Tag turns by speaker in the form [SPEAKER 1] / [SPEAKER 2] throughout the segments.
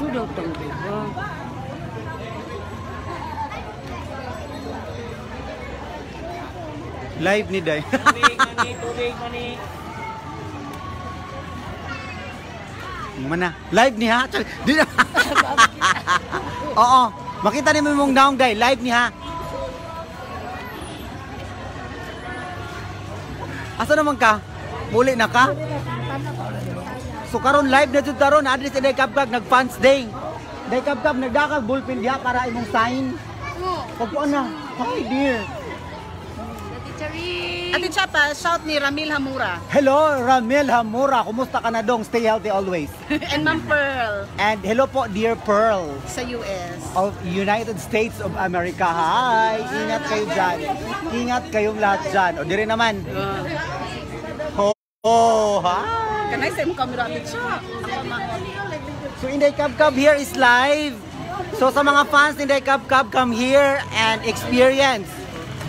[SPEAKER 1] Sudah tahu ba?
[SPEAKER 2] Live ni Day.
[SPEAKER 1] Tubig, mani.
[SPEAKER 2] Mana? Live ni ha? Di na. Oo. Makita ni mo mong naong Day. Live ni ha? Asa naman ka? Muli na ka? So karon live na jud taron adres sa Day Kabkab nag-fans day. Day Kabkab nagdakag ballpen diha para imong sign. Pagkuan na. Hi dear.
[SPEAKER 3] Ate Chapa, shout ni Ramil Hamura.
[SPEAKER 2] Hello Ramil Hamura. Kumusta ka na dong? Stay healthy always.
[SPEAKER 3] And Ma'am Pearl
[SPEAKER 2] And hello po dear Pearl
[SPEAKER 3] sa US.
[SPEAKER 2] of United States of America. Hi. Ingat kayo dyan. Ingat kayong lahat dyan. O dire naman. Oh, hi.
[SPEAKER 3] Kanay sa imong camera picture.
[SPEAKER 2] So Inday Kabkab here is live. So sa mga fans ni Inday Kabkab, come here and experience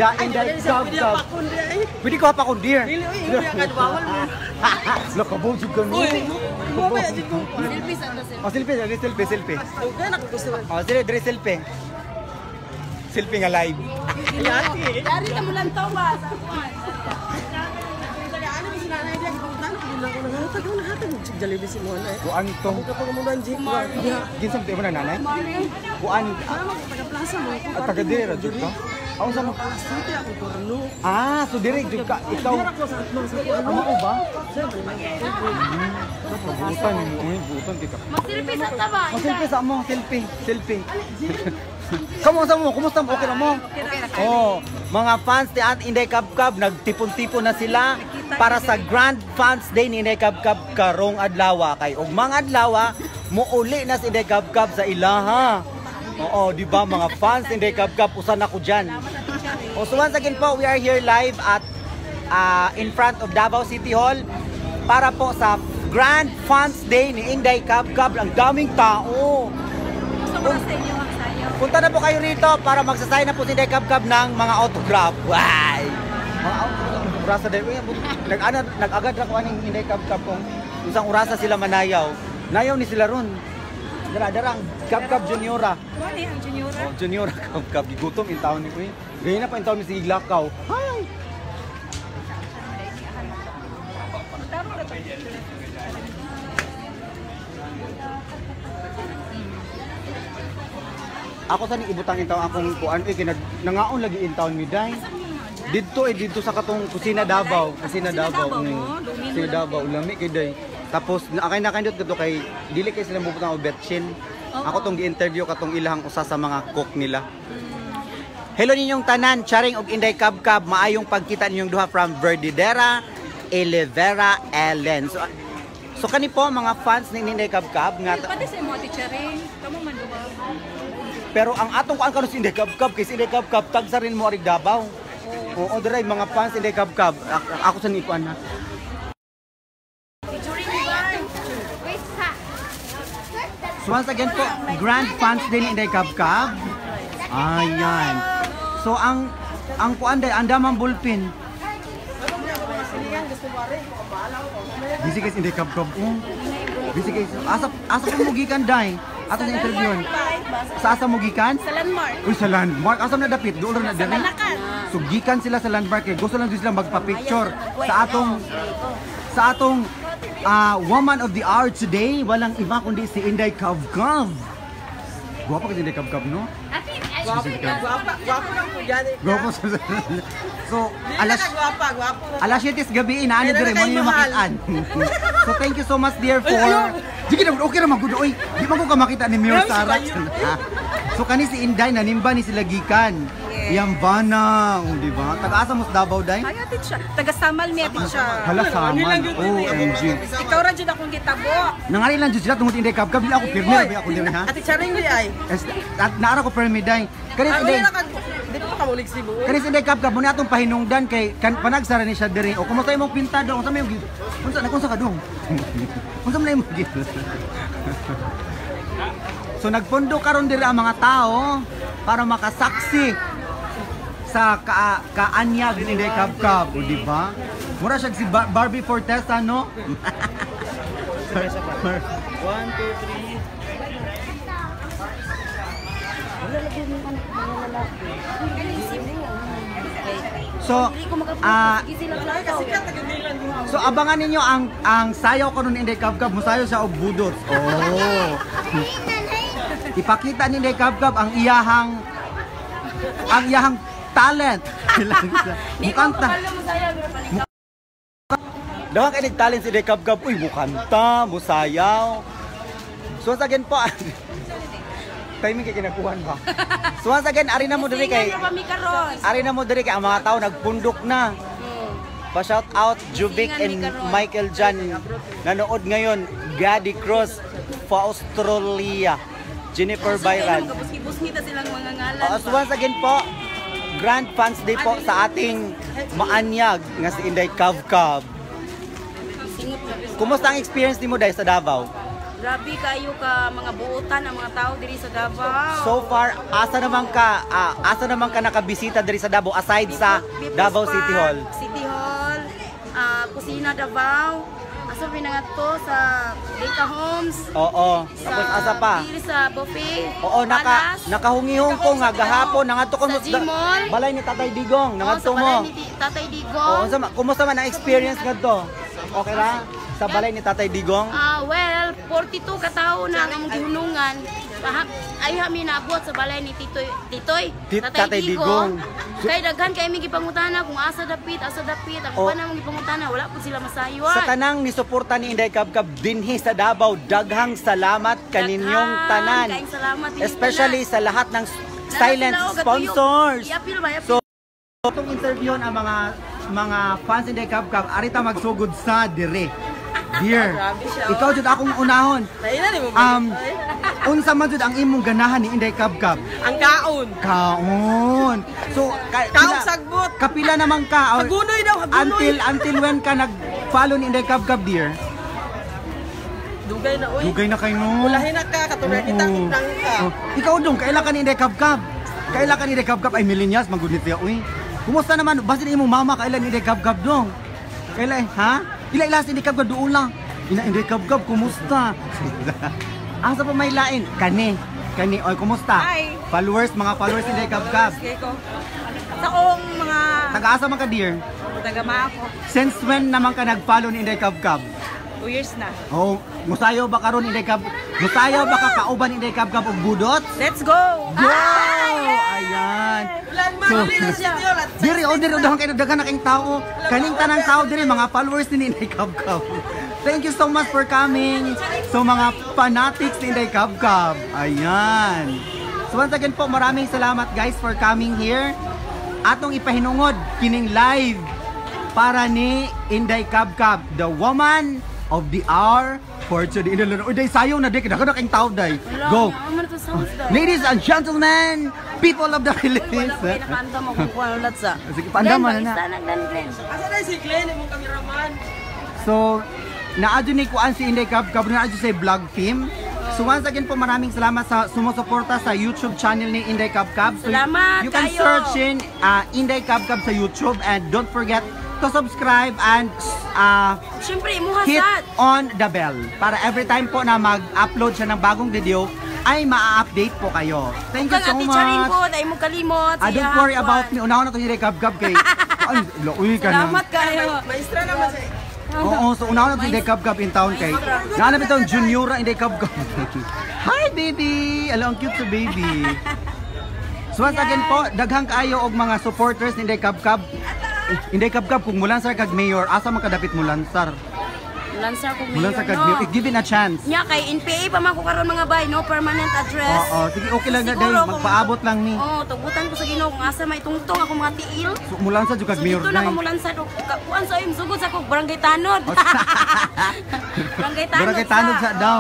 [SPEAKER 2] the Inday Kabkab. Pwede ko pa kung dear. Nakabog ka mo. Oh, selfie. Oh, dire selfie. Selfie nga live.
[SPEAKER 3] Dari ta mo lang Thomas.
[SPEAKER 2] Kuan to. Ginsam tayo mo na nanay? Kuan. At taga dire ra jud ka? Ako sa mga... Ah, so dire jud ka. Ikaw... Ano ko ba? Butan mo. Butan kita.
[SPEAKER 3] Magsilpi sa taba.
[SPEAKER 2] Selfie sa mo. Selfie. Kamusta mo? Kumusta mo? Okay na mo? Oh, mga fans ni Inday Kabkab nagtipon-tipon na sila para sa Grand Fans Day ni Inday Kabkab karong adlaw kay ug mga adlaw muuli na si Inday Kabkab sa ilaha. Oo, di ba mga fans ni Inday Kabkab usan ako diyan. So once again po, we are here live at in front of Davao City Hall para po sa Grand Fans Day ni Inday Kabkab. Ang daming tao. Punta na po kayo rito para magsasay na po si Inday Kabkab ng mga autograph. Why? Mga urasa din. Nag-agad na ko aning Inday Kabkab kung isang urasa sila manayaw. Nayaw ni sila ron. Darang Kabkab Juniora.
[SPEAKER 3] Ano ang Juniora?
[SPEAKER 2] Oh, Juniora Kabkab. Gigutom in taon ni ko. Ganyan na pa in taon ni si Iglakaw. Hi! Ako sa ni ibutang in taon akong kuan nangaon lagi in taon mi day. Dito sa katong kusina Davao, Kusina Davao, lami kay day. Tapos nakay dito kay dili kay sila mubutang og betchin. Ako tong gi-interview katong ilahang usa sa mga cook nila. Hello ninyong tanan, Charing og Inday Kabkab, maayong pagkita ninyong duha from Verdadera, Elevera, Ellen. So kani po mga fans ni Inday Kabkab nga
[SPEAKER 3] Pati sa mo Ate Charing, kamo man duha.
[SPEAKER 2] pero ang atong kuan karon si Inday Kabkab kay si Inday Kabkab tagsa rin mo arig Davao. Oo, dere mga fans ni Inday Kabkab. Ako sa ni kuan na. So once again po, Grand Fans Day ni Inday Kabkab. Ayan. So ang kuan day andamang bulpin. Busy guys Inday Kabkab. Busy guys. Asa ko mugikan day. Ato sa interview. Sa asa mugikan?
[SPEAKER 3] Sa landmark.
[SPEAKER 2] Uy, sa landmark. Asa na dapit? Doon na dali. So gikan sila sa landmark. Gusto lang sila magpa-picture sa atong woman of the hour today. Walang iba kundi si Inday Kabkab. Guwapa kasi Inday Kabkab, no?
[SPEAKER 1] Guwapo lang po yan.
[SPEAKER 2] Guwapo. So, alas 7 gabi, inaani dire mo yung makitaan. So, thank you so much, dear, for... Sige na, okay na mag-good. Oy, di man ko ka makita ni Mayor Sarah. So, kani si Inday, nanimba ni sila gikan. Yang bana, di ba? Taga-asa mo sa Davao, Day?
[SPEAKER 3] Ay, Ate Cha. Taga-Samal mi Ate Cha.
[SPEAKER 2] Hala, Samal. OMG.
[SPEAKER 3] Ikaw ra jud akong gitabo.
[SPEAKER 2] Nangari lang jud sila tungod Inday Kabkab. Di ako pirmi, ako din, ha?
[SPEAKER 1] Ate Charing di ay.
[SPEAKER 2] At naara ko pirmi, Day. Kani si Inday.
[SPEAKER 1] Di pa kamulig Cebu.
[SPEAKER 2] Kani si Inday Kabkab, muna atong pahinungdan kay panagsara ni siya diri. O kumusta imong pintado? Unsa may unsa ka dong? Unsa man imong gid? So nagpondo karon diri ang mga tao para makasaksi sa kaanyag ni Inday Kabkab, di ba? Mura siya si Barbie Fortesa, no?
[SPEAKER 1] 1, 2, 3.
[SPEAKER 2] So, so abangan ninyo ang sayaw ko nun Inday Kabkab, musayo siya og budot. Oh. Ipakita ni Inday Kabkab ang iyahang talent. Mukanta. Dawa kay talent si Inday Kabkab, uy mukanta, musayaw. So again po. Timing kay kinakuhan ba? So once again, ari na mo diri kay ang mga tao nagpundok na. Pa shout out Jubic and Michael Jan. Nanood ngayon, Gadi Cross for Australia. Jennifer Byran. So once again po, Grand Fans Day po sa ating maanyag nga si Inday Kabkab. Kumusta ang experience nimo dahil sa Davao?
[SPEAKER 3] Grabe kayo ka mga buutan ang mga tao diri sa Davao.
[SPEAKER 2] So far, asa naman ka nakabisita diri sa Davao aside sa Davao City Hall?
[SPEAKER 3] City Hall, Kusina Davao. Asa pinangato sa Deka Homes.
[SPEAKER 2] Oo. Tapos asa pa?
[SPEAKER 3] Diri sa buffet.
[SPEAKER 2] Oo, nakahungihong ko nga gahapon nangadto ko
[SPEAKER 3] sa Gmall.
[SPEAKER 2] balay ni Tatay Digong, nangadto mo.
[SPEAKER 3] Balay ni Tatay Digong.
[SPEAKER 2] Oo, kumusta man ang experience ngadto? Okay ra? Sa balay ni Tatay Digong?
[SPEAKER 3] Well, 42 ka tawo na ang gihunungan. Ay kami naabot sa balay ni Tatay Digong. Kay daghan kay mi gipangutana kung asa dapit. Ang panang gipangutana wala pud sila masaywan.
[SPEAKER 2] Sa tanang ni suporta ni Inday Kabkab dinhi sa Davao, daghang salamat kaninyong tanan. Especially sa lahat ng silent sponsors. So, itong interview ang mga fans ni Inday Kabkab, arita magsugod sa dire. Dear, ikaw jud akong unahon. Unsa man jud ang imong ganahan ni Inday Kabkab?
[SPEAKER 1] Ang kaon.
[SPEAKER 2] Kaon. So,
[SPEAKER 1] Kaon sagbot.
[SPEAKER 2] Kapila naman ka?
[SPEAKER 1] Hagunoy daw, hagunoy.
[SPEAKER 2] Until when ka nag-follow ni Inday Kabkab, dear?
[SPEAKER 1] Dugay na, uy.
[SPEAKER 2] Dugay na kayo, no?
[SPEAKER 1] Ulahin na ka, katulad kita, kitang ka.
[SPEAKER 2] Ikaw dong, kailan ka ni Inday Kabkab? Kailan ka ni Inday Kabkab? Ay, millennials, magudit siya, uy. Kumusta naman? Basta ni imong mama, kailan ni Inday Kabkab dong? Kailan, ha? Ila si Inday Kabkab doon lang. Inday Kabkab, kumusta? Asa pa may lain? Kani, oy, kumusta?
[SPEAKER 3] Hi.
[SPEAKER 2] Mga followers ni Inday Kabkab.
[SPEAKER 3] Sa kong mga
[SPEAKER 2] Taga-asa man ka, dear?
[SPEAKER 3] tagama ako.
[SPEAKER 2] Since when naman ka nag-follow ni Inday Kabkab?
[SPEAKER 3] 2 years na.
[SPEAKER 2] Oh, musayo ba karon Inday Kabkab? Musayo ba ka kauban Inday Kabkab og budot?
[SPEAKER 3] Let's go!
[SPEAKER 2] Go! Ayan. Diri dahan kay daghan na kayong tao. Kaning tanang tao diri mga followers ni Inday Kabkab. Thank you so much for coming. So mga fanatics ni Inday Kabkab. Ayan. So once again po, maraming salamat guys for coming here. Atong ipahinungod kining live para ni Inday Kabkab, the woman of the hour for today. Uy, day sayo na, day kailangan kayong tao, day. Go! Ladies and gentlemen, people of the Philippines.
[SPEAKER 3] Pinakanta mo kung kuha ulat sa.
[SPEAKER 2] Sige, paandaman na.
[SPEAKER 1] Asa na si Glenn, yung kameraman.
[SPEAKER 2] So, naadyo ni kuan si Inday Kabkab, naadyo sa vlog team. So once again po, maraming salamat sa sumusuporta sa YouTube channel ni Inday Kabkab. So
[SPEAKER 3] Salamat
[SPEAKER 2] you can
[SPEAKER 3] kayo.
[SPEAKER 2] search in Inday Kabkab sa YouTube and don't forget to subscribe and
[SPEAKER 3] Siyempre,
[SPEAKER 2] hit
[SPEAKER 3] imuhasat.
[SPEAKER 2] on the bell para every time po na mag-upload siya ng bagong video ay ma-update po kayo. Thank you so much.
[SPEAKER 3] Po, dahil mo kalimot.
[SPEAKER 2] Don't worry about me. Unahon na ito si Inday Kabkab kay ay, lauwi ka na.
[SPEAKER 3] Salamat kayo.
[SPEAKER 1] Maestra naman siya.
[SPEAKER 2] Oo, so unahon na ito si Inday Kabkab in town kay naanap itong Juniora Inday Kabkab. Hi baby! Alam, ang cute sa baby. So once again po, daghang kaayo og mga supporters ni Inday Kabkab. Inday Kabkab, kung mulansar kag mayor, asa man kadapit mulansar?
[SPEAKER 3] Lansar ko
[SPEAKER 2] Mulansar kag mayor, give it a chance.
[SPEAKER 3] Nya kay NPA pa man ko karon mga bay, no permanent address.
[SPEAKER 2] Oo, sige, okay lang na
[SPEAKER 3] Siguro
[SPEAKER 2] day,
[SPEAKER 3] kung-
[SPEAKER 2] magpaabot lang ni.
[SPEAKER 3] Oo, tugutan ko sa Ginoo kung asa may tungtong ako mga tiil.
[SPEAKER 2] So mulansar jud kag
[SPEAKER 3] So
[SPEAKER 2] mayor
[SPEAKER 3] dito na
[SPEAKER 2] day.
[SPEAKER 3] ko mulansa do. Kuan sa im sugod sa ko barangay Tanod.
[SPEAKER 2] Barangay Tanod sa daw.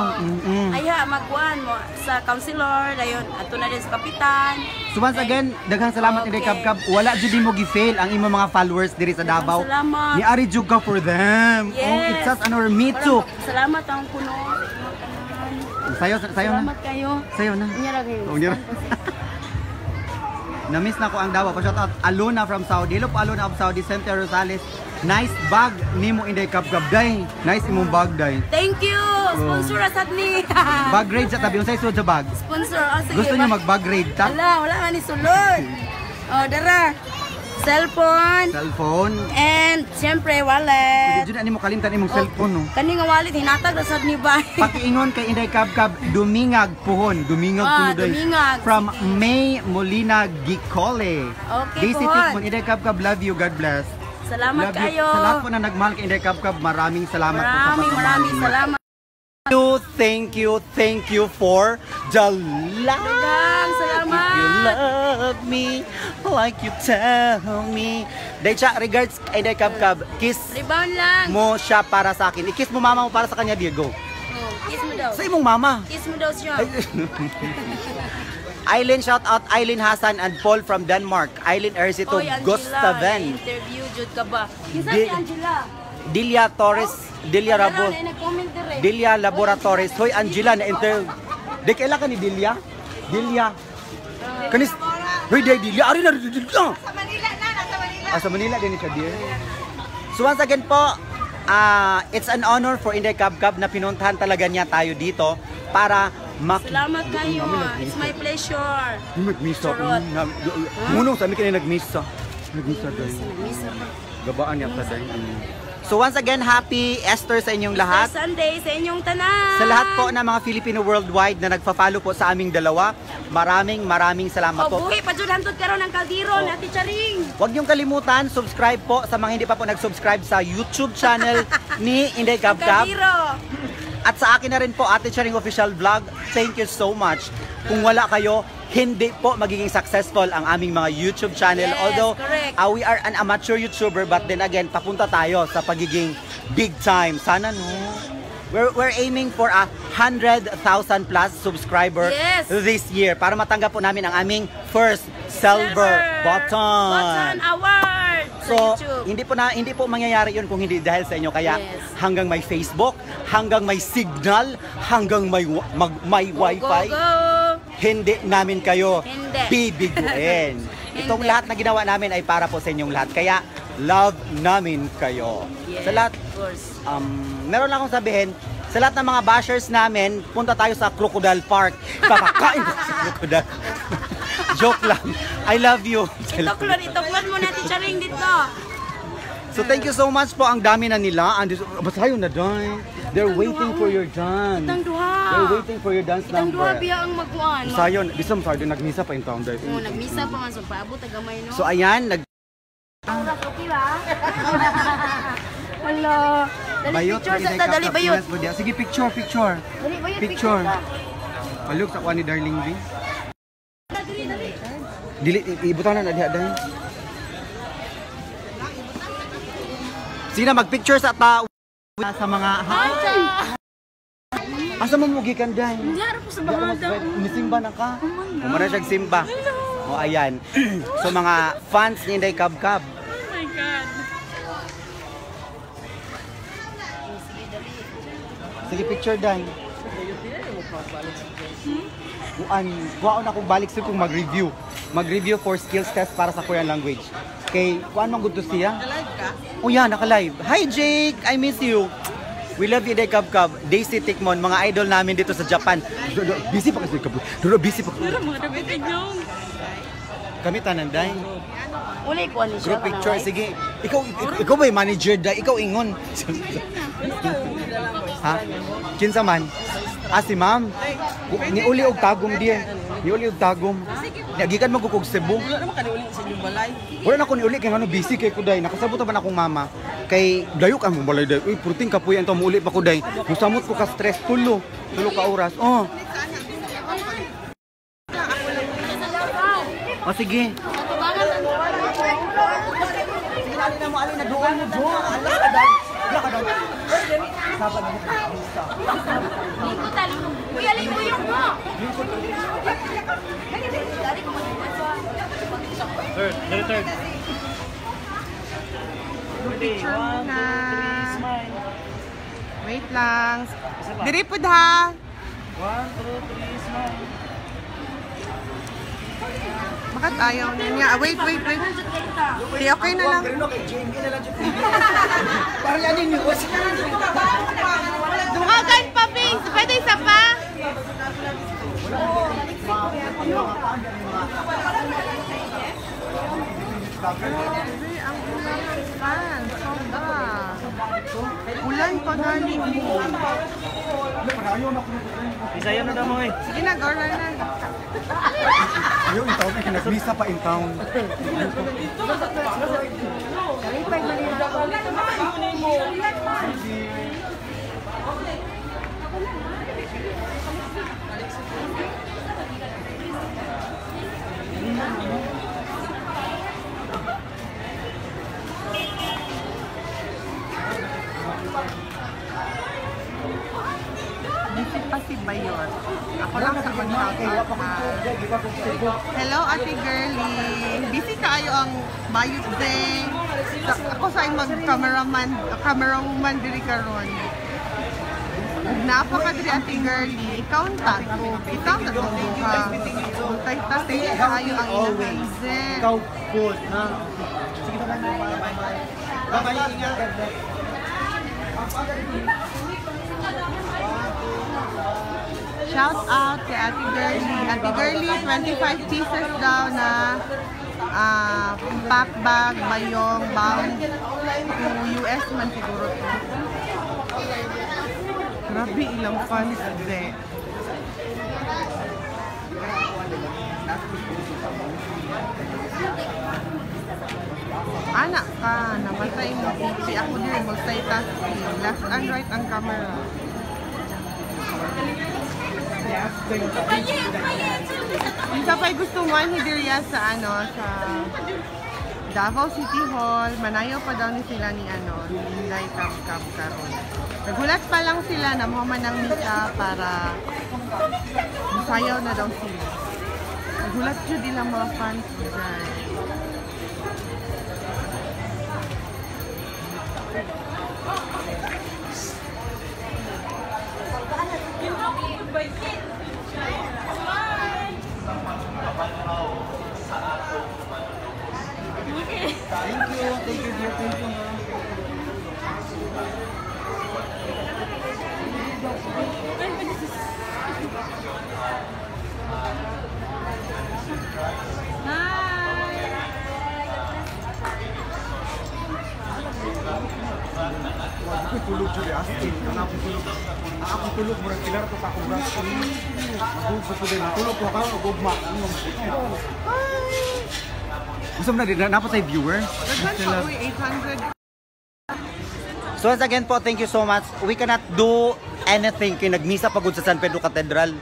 [SPEAKER 3] Ayha magkuan mo sa councilor dayon adto na din sa kapitan.
[SPEAKER 2] So once again, daghang salamat Inday Kabkab. Wala jud mo gi-fail ang imong mga followers diri sa Davao.
[SPEAKER 3] Salamat.
[SPEAKER 2] Ni ari jud ka for them.
[SPEAKER 3] Yes.
[SPEAKER 2] Oh, it's just honor me too.
[SPEAKER 3] Salamat ang kuno.
[SPEAKER 2] Sayo na.
[SPEAKER 3] Salamat kayo.
[SPEAKER 2] Sayo na.
[SPEAKER 3] Nya ra kayo.
[SPEAKER 2] Oh, nya ra. Na-miss na ko ang Davao. Pa-shout out Aluna from Saudi. Hello po Aluna of Saudi. Cynthia Rosales. Nice bag nimo Inday Kap-Kap day. Nice imong bag day.
[SPEAKER 3] Thank you! Sponsor asad ni.
[SPEAKER 2] Bag raid sa tabi. Unsay sud sa bag?
[SPEAKER 3] Sponsor. Oh, sige.
[SPEAKER 2] Gusto niyo mag-bag raid ta?
[SPEAKER 3] Wala nga ni sulod. Oh, dara. Cellphone.
[SPEAKER 2] Cellphone.
[SPEAKER 3] And siyempre wallet.
[SPEAKER 2] Diyan ani mo kalimtan imong cellphone no.
[SPEAKER 3] Kani nga wallet hinatag asad ni bay.
[SPEAKER 2] Pakiingon kay Inday Kap-Kap Dumingag puhon. Dumingag puno day.
[SPEAKER 3] Dumingag.
[SPEAKER 2] From May Molina Gicole.
[SPEAKER 3] Okay,
[SPEAKER 2] Daisy
[SPEAKER 3] puhon.
[SPEAKER 2] Tikmon, Inday Kap-Kap, love you, God bless.
[SPEAKER 3] Salamat
[SPEAKER 2] Love you.
[SPEAKER 3] kayo.
[SPEAKER 2] Sa lahat po na nagmahal kay Inday Kap-Kap, maraming salamat po sa pagmamahal
[SPEAKER 3] Maraming
[SPEAKER 2] niyo.
[SPEAKER 3] salamat.
[SPEAKER 2] Thank you for the love.
[SPEAKER 3] Dagang salamat.
[SPEAKER 2] If you love me like you tell me. Daycha, regards kay Inday Kap-Kap, kiss
[SPEAKER 3] Rebound lang.
[SPEAKER 2] mo siya para sa akin. I-kiss mo mama mo para sa kanya, Diego.
[SPEAKER 3] Oh, kiss mo daw.
[SPEAKER 2] Sa imong mama.
[SPEAKER 3] Kiss mo daw siya.
[SPEAKER 2] Eileen, shout out Eileen Hassan and Paul from Denmark. Eileen Ersito
[SPEAKER 3] Oy, Angela,
[SPEAKER 2] Gustaven.
[SPEAKER 3] interview jud ka ba? Kinsa
[SPEAKER 2] Di-
[SPEAKER 3] si Angela?
[SPEAKER 2] Dilia Torres, Dilia Rabo.
[SPEAKER 3] Nag-comment dire.
[SPEAKER 2] Dilia Laboratories. Hoy, Angela, na-interview. Di kailan ka ni Dilia? Dilia. Kanis. Hoy, Dilia. Ari na, Dilia.
[SPEAKER 1] Sa Manila na, nasa Manila.
[SPEAKER 2] Sa Manila din siya, dear. So once again po, it's an honor for Inday Kap-Kap na pinuntahan talaga niya tayo dito para
[SPEAKER 3] Salamat kayo. It's my pleasure.
[SPEAKER 2] Nagmisa.
[SPEAKER 3] Charot.
[SPEAKER 2] Munong sa amin kanina nagmisa. Nagmisa dahil.
[SPEAKER 3] Misa pa.
[SPEAKER 2] Gabaan niya pa dahil. So once again, happy Easter sa inyong lahat.
[SPEAKER 3] Sunday sa inyong tanan.
[SPEAKER 2] Sa lahat po ng mga Filipino worldwide na nagpa-follow po sa aming dalawa, maraming salamat po.
[SPEAKER 3] Buhi pa jud hantod karon ang kaldero ni Ate Charing.
[SPEAKER 2] Huwag niyong kalimutan, subscribe po sa mga hindi pa po nag-subscribe sa YouTube channel ni Inday Kap-Kap.
[SPEAKER 3] Kaldero.
[SPEAKER 2] At sa akin na rin po, Ate Charing Official Vlog, thank you so much. Kung wala kayo, hindi po magiging successful ang aming mga YouTube channel.
[SPEAKER 3] Yes,
[SPEAKER 2] Although,
[SPEAKER 3] correct.
[SPEAKER 2] we are an amateur YouTuber, but then again, papunta tayo sa pagiging big time. Sana no? We're aiming for 100,000 plus subscriber
[SPEAKER 3] Yes.
[SPEAKER 2] this year para matanggap po namin ang aming first silver button.
[SPEAKER 3] Button award
[SPEAKER 2] So,
[SPEAKER 3] sa YouTube.
[SPEAKER 2] hindi po mangyayari 'yun kung hindi dahil sa inyo. Kaya
[SPEAKER 3] Yes.
[SPEAKER 2] hanggang may Facebook, hanggang may signal, hanggang may may wifi,
[SPEAKER 3] Go, go.
[SPEAKER 2] hindi namin kayo
[SPEAKER 3] Hindi.
[SPEAKER 2] bibiguin. Itong
[SPEAKER 3] Hindi.
[SPEAKER 2] lahat na ginawa namin ay para po sa inyong lahat. Kaya love namin kayo.
[SPEAKER 3] Yes,
[SPEAKER 2] Sa lahat,
[SPEAKER 3] of course.
[SPEAKER 2] meron lang akong sabihin, sa lahat ng mga bashers namin, punta tayo sa Crocodile Park. Kakakain ko sa Crocodile. Joke lang. I love you.
[SPEAKER 3] Itoklon mo na Ate Charing dito.
[SPEAKER 2] So thank you so much po. Ang dami na nila. Basayo na dahil. They're waiting for your dance.
[SPEAKER 3] Itang duha.
[SPEAKER 2] They're waiting for your dance
[SPEAKER 3] Itang duha
[SPEAKER 2] number.
[SPEAKER 3] biya ang magkuan.
[SPEAKER 2] Basayo. Bisam tayo nagmisa pa yung taong dahil.
[SPEAKER 3] Oh, nagmisa pa man sa paabot tagamay no.
[SPEAKER 2] So ayan,
[SPEAKER 3] Oras okay ba? Hello. Dali
[SPEAKER 2] bayot.
[SPEAKER 3] picture sa ta, dali bayot.
[SPEAKER 2] Sige, picture.
[SPEAKER 3] Dali bayot
[SPEAKER 2] Picture.
[SPEAKER 3] ta.
[SPEAKER 2] Palug sa kuha ni Darling V. Dili, ibutan na diha dahil. Sige na, mag-picture sa tao. Sa mga... Asa mo mugikan dahil?
[SPEAKER 3] Hindi harap ko sa bangada.
[SPEAKER 2] Nisimba na ka? Umara siya simba. O ayan. So mga fans ni Inday Kap-Kap.
[SPEAKER 3] Oh my God.
[SPEAKER 2] Sige, picture dahil. Kuhaan ako balik sa kung mag-review. Mag-review for skills test para sa Korean language. Kay, kuhaan mong good to siya?
[SPEAKER 1] Nalive ka?
[SPEAKER 2] Oh yan, naka-live. Hi Jake! I miss you! We love you, Inday Kap-Kap. Daisy Tikmon, mga idol namin dito sa Japan. Busy pa kasi Kap-Kap. Busy pa.
[SPEAKER 3] Mga damit inyong.
[SPEAKER 2] Kami tananday.
[SPEAKER 3] Uli ko ani siya.
[SPEAKER 2] Group picture, sige. Ikaw ba yung manager da? Ikaw ingon. Ha? Kinsa man? Si ma'am. Niuli og tagom diye. Niuli og tagom. Nagikan mo kog Cebu.
[SPEAKER 1] Wala naman kaniuling sa inyong balay.
[SPEAKER 2] Wala na ko niuli kay ngano busy kay kuday. Nakasabot ba na akong mama? Kay dayok ang balay day. Uy, purting kapuyan to muuli pa kuday. Musamot ko ka stress tulo ka oras. Oh. O sige. Alin na mo, alin na doon mo, doon. Alin ka daw. Alin ka daw. Sabat mo.
[SPEAKER 3] Lingkutan. Uy, alin mo yung mo.
[SPEAKER 4] Third.
[SPEAKER 1] Picture na. Wait lang. Diri po ha.
[SPEAKER 4] 1, 2, 3, smile.
[SPEAKER 1] Bakit ayaw niya? Wait. Di okay na lang.
[SPEAKER 2] Parang yan yung news.
[SPEAKER 1] Dumagan pa, Pings. Pwede isa pa? Grabe, ang ulan ng fans. Sobra. Ulan pa galing mo.
[SPEAKER 4] Isayan na mo eh.
[SPEAKER 1] Sige na, go na.
[SPEAKER 2] Ayaw in town, nag-misa pa in town.
[SPEAKER 1] Visit pa si Bayon. Ako lang sa mag-shout out. Hello, Ate Girlie. Busy kaayo ang Bayot Day. Ako sa mag-camerawoman diri karon. Napakadiri, Ate Girlie. Ikaw ang tato. Ikaw ang tato ka. Multitask kaayo ang innovation.
[SPEAKER 2] Ikaw food, ha? Sige ba lang. Bye-bye, ingat.
[SPEAKER 1] Shout out kay Ate Girlie. Ate Girlie, 25 pieces daw na pack bag, bayong, bound to US man siguro to. Grabe ilang fans de. Anak ka, namatay mo. Si ako din, multitasking. Left and right ang camera. Isa pa'y gusto mo hidiriya sa sa Davao City Hall. Manayaw pa daw ni sila ni ni Inday Kap karon. Nagulat pa lang sila na mahuman ng misa para masayaw na daw sila. Nagulat yun nilang mga fans dyan.
[SPEAKER 2] Thank you, dear. Thank you, Ako tulog siya di asking. Ako tulog. Murag pilar ko sa akong braso. Ako din. Tulog ko ako. Gugma. Gusto mo na din. Napot sa viewer?
[SPEAKER 1] Nagwan pa, 800.
[SPEAKER 2] So once again po, thank you so much. We cannot do anything kay nagmisa pagod sa San Pedro Cathedral.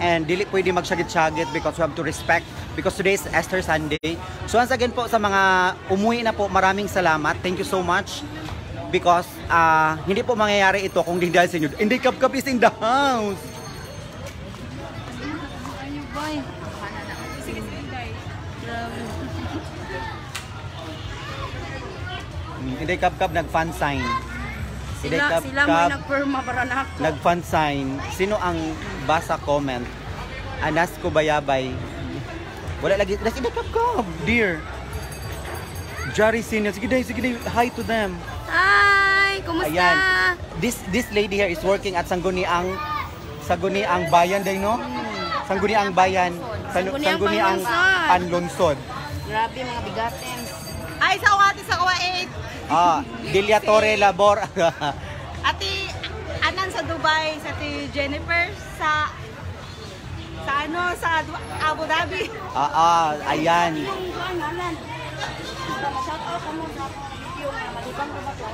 [SPEAKER 2] And dili pwede magsyagit-syagit because we have to respect because today is Easter Sunday. So once again po sa mga umuwi na po, maraming salamat. Thank you so much. Because hindi po mangyayari ito kung hindi dahil sa inyo. Hindi Kap is in the house. Hindi Kap nag-fan sign.
[SPEAKER 3] Sila mo nagperma para na ako.
[SPEAKER 2] Nag-fan sign. Sino ang basa comment? Anas ko bayabay. Wala lagi. Hindi Kap, dear. Jari Senior. Sige day. Hi to them.
[SPEAKER 3] Hi! Kumusta?
[SPEAKER 2] Ayan. This lady here is working at Sangguniang Bayan day, no? Sangguniang Bayan. Sangguniang Panlonsod.
[SPEAKER 3] Grabe mga bigaten.
[SPEAKER 1] Ay, sa uwati sa kuwa 8.
[SPEAKER 2] Delia Torre Labor.
[SPEAKER 1] Ati, anan sa Dubai, sa ti Jennifer, sa Abu Dhabi.
[SPEAKER 2] Ayan.
[SPEAKER 3] Shout out ka mo sa video nga malibang ko ba to?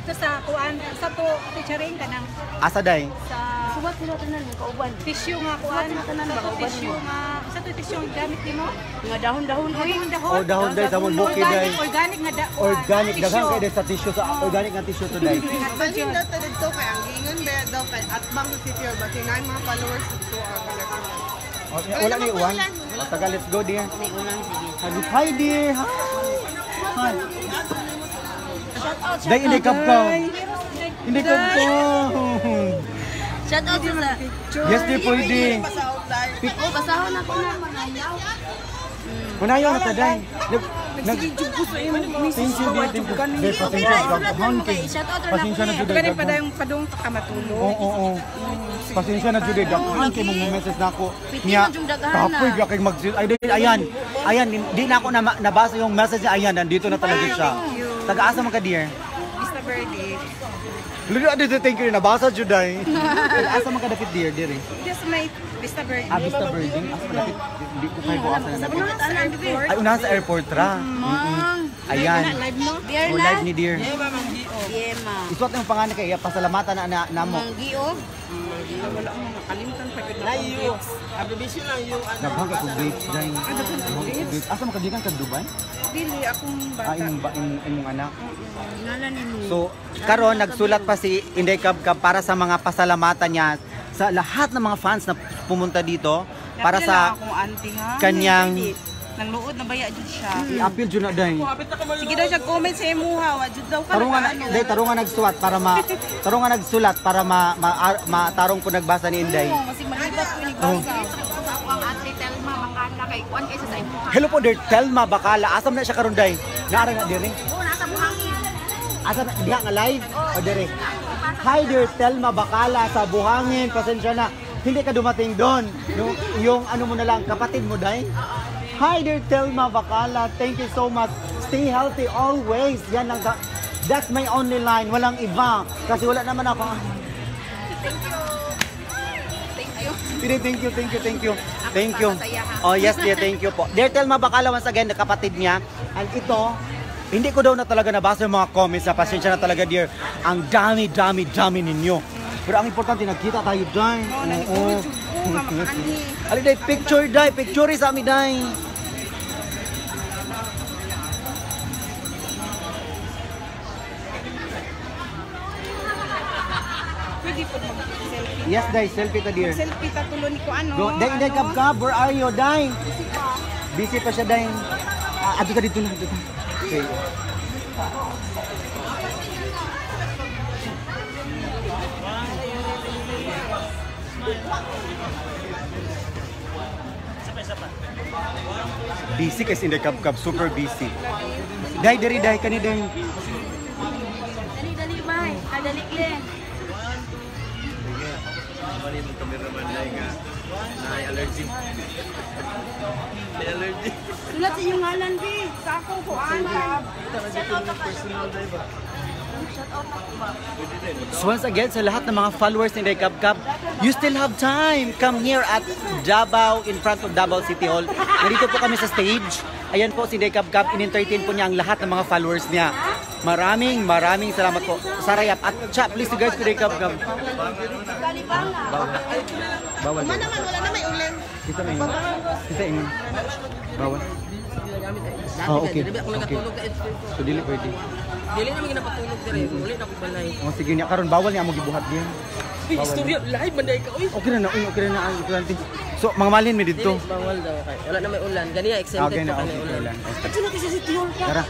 [SPEAKER 5] Ito sa kuan sa to teachering kanang
[SPEAKER 2] Asa day?
[SPEAKER 5] sa
[SPEAKER 3] Subat sila tanan mo kauban.
[SPEAKER 5] tissue nga kuan
[SPEAKER 3] tanan
[SPEAKER 5] sa
[SPEAKER 3] ba
[SPEAKER 5] to
[SPEAKER 3] kauban
[SPEAKER 5] tissue
[SPEAKER 3] mo?
[SPEAKER 5] nga sa to tissue ang gamit nimo
[SPEAKER 3] Nga dahon-dahon oy.
[SPEAKER 2] Dahon day sa mong bukid day.
[SPEAKER 5] Organic nga
[SPEAKER 2] Organic daghang kay sa tissue sa organic nga tissue today.
[SPEAKER 1] Balin daw to dito kay ang ingon ba daw kay at bang sa city or bati na mga followers dito
[SPEAKER 2] Wala ni uwan. Taga let's go dear.
[SPEAKER 3] May unang sige.
[SPEAKER 2] Hi dear. Hi.
[SPEAKER 3] Shout out.
[SPEAKER 2] Day hindi Kap. Hindi Kap.
[SPEAKER 3] Shout out sa...
[SPEAKER 2] Yes, di pwede.
[SPEAKER 3] Oh, basahon ako na.
[SPEAKER 2] Kunayo na taday.
[SPEAKER 5] Nagsigidjug ko sa imo.
[SPEAKER 2] Pasensya din. Pasensya gagawin kay.
[SPEAKER 3] Shout out rin
[SPEAKER 2] Pasensya na jud.
[SPEAKER 5] Gani pa dayong padung ka matulog.
[SPEAKER 2] Oo. Pasensya na jud daghan kay mong message nako.
[SPEAKER 3] Piti
[SPEAKER 2] Nya
[SPEAKER 3] mo jung daghan na.
[SPEAKER 2] kapoy ga kay mag ayan di na ako nabasa yung message niya. Ayan, nandito na talaga siya. Taga-asa man ka, dear?
[SPEAKER 5] Vista Verde.
[SPEAKER 2] Lulu dito, thank you. Nabasa jud ay. Taga-asa man ka dapit, dear?
[SPEAKER 5] Just may Vista Verde.
[SPEAKER 2] Vista Birding. Asa man dapit? Di ko kayo buwasan na dapit.
[SPEAKER 5] Sa airport.
[SPEAKER 2] Ay, unahan sa airport ra. Ayan.
[SPEAKER 5] Live no?
[SPEAKER 3] Dear
[SPEAKER 2] Oh,
[SPEAKER 3] na.
[SPEAKER 2] live ni dear.
[SPEAKER 3] Yema.
[SPEAKER 2] Isuot yung pangalan kay pasalamatan na mo.
[SPEAKER 3] Manggiog.
[SPEAKER 5] Wala mo nakalimutan pa gid. Layo. Abbreviation lang yung
[SPEAKER 2] Naghang ka kung dates dahil. Asa man ka gikan ka Dubai?
[SPEAKER 5] dili akong
[SPEAKER 2] Ah,
[SPEAKER 5] bata.
[SPEAKER 2] imong anak.
[SPEAKER 3] Ngalan ni.
[SPEAKER 2] So, karon nagsulat pa si Inday Kabkab para sa mga pasalamatan niya sa lahat ng mga fans na pumunta dito para sa
[SPEAKER 5] akong auntie ha.
[SPEAKER 2] kanyang
[SPEAKER 5] Nang luod na baya jud siya.
[SPEAKER 2] i-appeal jud na dahil.
[SPEAKER 5] Sige daw siya comment sa imuha, wa jud daw ka.
[SPEAKER 2] Tarungan nagsulat para tarungan nagsulat para matarong ko nagbasa ni Inday.
[SPEAKER 5] Kasi malibat ko ni
[SPEAKER 2] Oh.
[SPEAKER 3] Ako ang ate Telma makanda kay kuan kaysa sa imo.
[SPEAKER 2] Hello po dear Telma Bakala. Asam na siya karon day? Naara nga diri.
[SPEAKER 3] Oh, nasa buhangin.
[SPEAKER 2] Asa na diha nga live o diri? Hi dear Telma Bakala sa Buhangin. Pasensya na. Hindi ka dumating doon. Yung ano mo na lang kapatid mo day? Hi dear Telma Bakala. Thank you so much. Stay healthy always. Yan lang. That's my only line. Walang iba. Kasi wala naman ako. Thank you. Oh yes dear, thank you po. Dear Telma Bakala once again, na kapatid niya. And ito, hindi ko daw na talaga nabasa yung mga comments na pasensya na talaga dear. Ang dami ninyo. Pero ang importante, nagkita tayo dahil. Oo. Ali day, picture sa amin dahil.
[SPEAKER 5] Pwede po mag-selfie.
[SPEAKER 2] Yes day, selfie ta dear.
[SPEAKER 5] Selfie ta tulo ni ko ano.
[SPEAKER 2] Go, day, Kabkab, where are you, day? Busy pa siya, day. Abi ka dito na. Okay. Busy kasi Inday Kabkab, super busy. Day, kani day.
[SPEAKER 3] Dali bay. Kadali len. Sulat sa iyong ngalan, Bi. Sa akong kuan. Shout out ako.
[SPEAKER 2] So once again, sa lahat ng mga followers ni Inday Kabkab, you still have time. Come here at Davao, in front of Davao City Hall. Nandito po kami sa stage. Ayan po si Inday Kabkab, in-entertain po niya ang lahat ng mga followers niya. Maraming salamat po. Sarayap. At chat, please to guys, Inday Kabkab. Bawal.
[SPEAKER 1] Naman, wala na may ulan.
[SPEAKER 2] Kita na yun. Kita yun. Bawal. Oh, okay. Okay. So, dili pwede.
[SPEAKER 6] Dili na mga napatulog dire, uli na ko balay.
[SPEAKER 2] Oh, sige niya. Karon bawal niya mo gibuhat din.
[SPEAKER 6] Istorya live man dai ka oy.
[SPEAKER 2] Okay na ang klante. So, mga malin mi dito.
[SPEAKER 6] Bawal daw kay. Wala na may ulan. Ganiya exempted
[SPEAKER 2] Okay na,
[SPEAKER 6] pa
[SPEAKER 2] okay.
[SPEAKER 6] kanay ulan.
[SPEAKER 2] Ulan.
[SPEAKER 6] Sino kasi si Tiol ka?
[SPEAKER 2] Tara.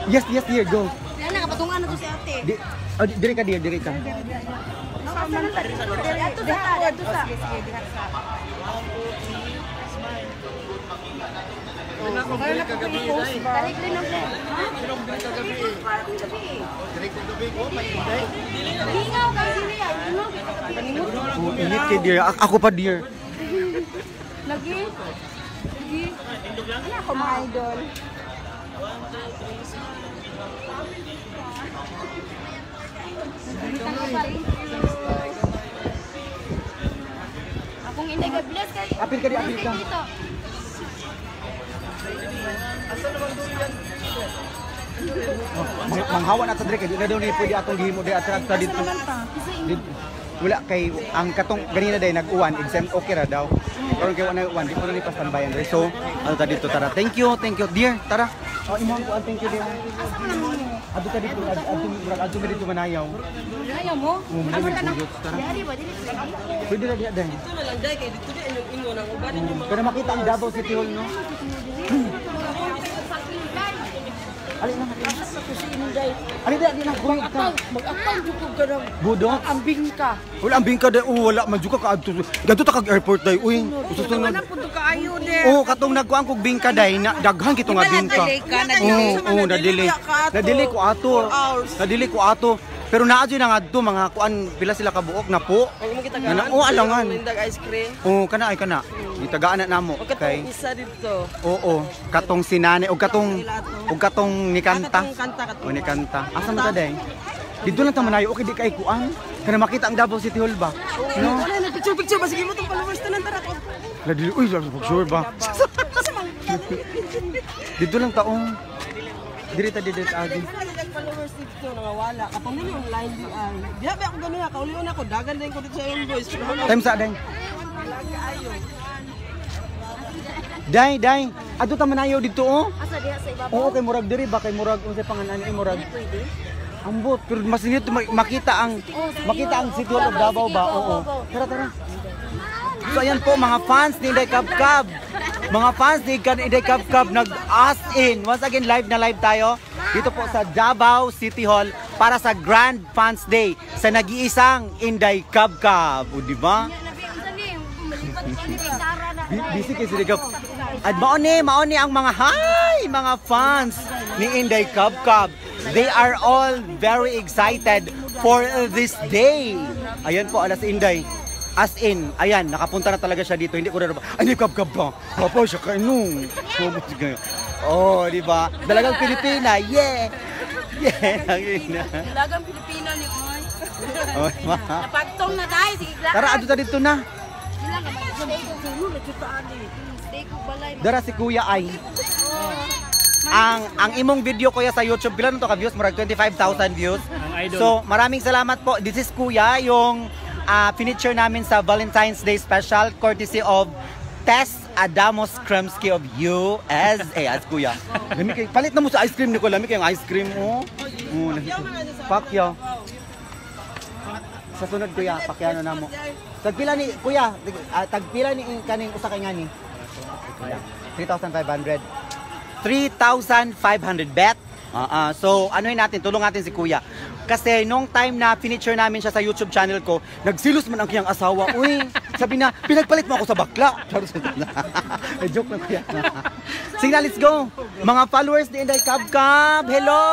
[SPEAKER 2] Yes, dear, go.
[SPEAKER 3] Yan na kapatungan na to si ate.
[SPEAKER 2] Diri ka, dear, diri ka.
[SPEAKER 3] Tarik rin ang len. Hingaw ka sini ay.
[SPEAKER 2] Oh, init kay dear. Ako pa, dear.
[SPEAKER 5] Lagi. Ano ako mga idol?
[SPEAKER 3] Akong Inday God bless kay.
[SPEAKER 2] Apil ka, apil ka.
[SPEAKER 3] Dito.
[SPEAKER 2] Manghawa na ta dire kay di na daw ni pwede atong gihimo di atras ta dito. Wala kay ang katong ganina day nag-uwan exam okay ra daw. Karon kay wala uwan di ko na ni pastanbayan dire. So, ano ta dito tara. Thank you dear. Tara. Oh, imong ko thank you dear. Ado ka dito, ado ka dito manayaw.
[SPEAKER 3] Ayaw mo?
[SPEAKER 2] Ano ka na? Tara.
[SPEAKER 3] Dari ba dili?
[SPEAKER 2] Pwede ra diha day.
[SPEAKER 6] Ito na lang dai kay dito di inyong ingo nang uban ninyo mga
[SPEAKER 2] Pero makita ang Davao City Hall no. Ali na. Ano di na kuy ka?
[SPEAKER 6] Mag-apang jukog ka ng
[SPEAKER 2] Budok.
[SPEAKER 6] ambing ka.
[SPEAKER 2] Wala ambing ka day. Wala man jud ka kaadto. Gadto ta kag airport day. Uy. Susunod.
[SPEAKER 5] Punto ka ayo de.
[SPEAKER 2] Oh, katong nagkuan kog bingka day na daghan kito nga bingka. Na-delay. Na-delay ko ato. Na-delay ko ato. Pero naa dyan nga adto mga kuan pila sila kabuok na po.
[SPEAKER 6] Ang mo kita ganan.
[SPEAKER 2] Oh, alangan.
[SPEAKER 6] Lindag ice cream.
[SPEAKER 2] Oh, kana ay kana. Itagaan na namo.
[SPEAKER 6] O katong isa dito.
[SPEAKER 2] Oo, katong sinane o katong ni kanta.
[SPEAKER 6] Kanta katong.
[SPEAKER 2] O ni kanta. Asa mo ta day? Dito lang ta manayo okay di kay kuan. Kana makita ang Davao City Hall ba? No.
[SPEAKER 6] Wala na picture ba sige mo tong followers tanan tara ko.
[SPEAKER 2] Ladili uy, sure ba? Dito lang taong. Diri ta agi.
[SPEAKER 6] Followers dito nangawala. Kapag mo yung line di ay. Diha ba ako ganun ka ulion ako dagan din ko dito sa yung boys.
[SPEAKER 2] Time sa day. Day. Adto ta manayo dito oh.
[SPEAKER 3] Asa diha sa ibabaw?
[SPEAKER 2] Oo, kay murag diri ba kay murag unsay pangalan ay murag. Ambot, pero mas nito makita ang City Hall of Davao ba? Oo. Tara. So ayan po mga fans ni Inday Kabkab. Mga fans ni Inday Kabkab nag-as in. Once again live na live tayo dito po sa Davao City Hall para sa Grand Fans Day sa nag-iisang Inday Kabkab. O di ba? Busy kay Inday Kabkab. At maoni ang mga fans ni Inday Kabkab. They are all very excited for this day. Ayan po, alas Inday. As in, ayan, nakapunta na talaga siya dito. Hindi ko na ay, hindi Kabkab ba? Papa, siya kainong. Oh, di ba? Dalagang Pilipina, yeah! Yeah,
[SPEAKER 3] Dalagang Pilipina ni Oy.
[SPEAKER 2] Oh, ma.
[SPEAKER 3] Napagtong na tayo, sigla.
[SPEAKER 2] Tara, adto ta dito na.
[SPEAKER 3] Steak ug balay.
[SPEAKER 2] Dara si Kuya ay. Ang imong video kuya sa YouTube, pila to ka views? Murag 25,000 views. So, maraming salamat po. This is Kuya, yung feature namin sa Valentine's Day special courtesy of Tess Adamos Kremski of USA. As Kuya. Palit na mo sa ice cream ni ko. Lami kayong ice cream mo. Pakyaw. Sa sunod Kuya, pakyano na mo. Tagpila ni Kuya, tagpila ni kaning usa kay ngani. 3,500. 3,500 bet. So, anuhin natin, tulong natin si Kuya. Kasi nung time na feature namin siya sa YouTube channel ko, nagsilos man ang kiyang asawa. Uy, sabi na, pinagpalit mo ako sa bakla. Joke lang Kuya. Sige na, let's go. Mga followers ni Inday Kabkab, hello!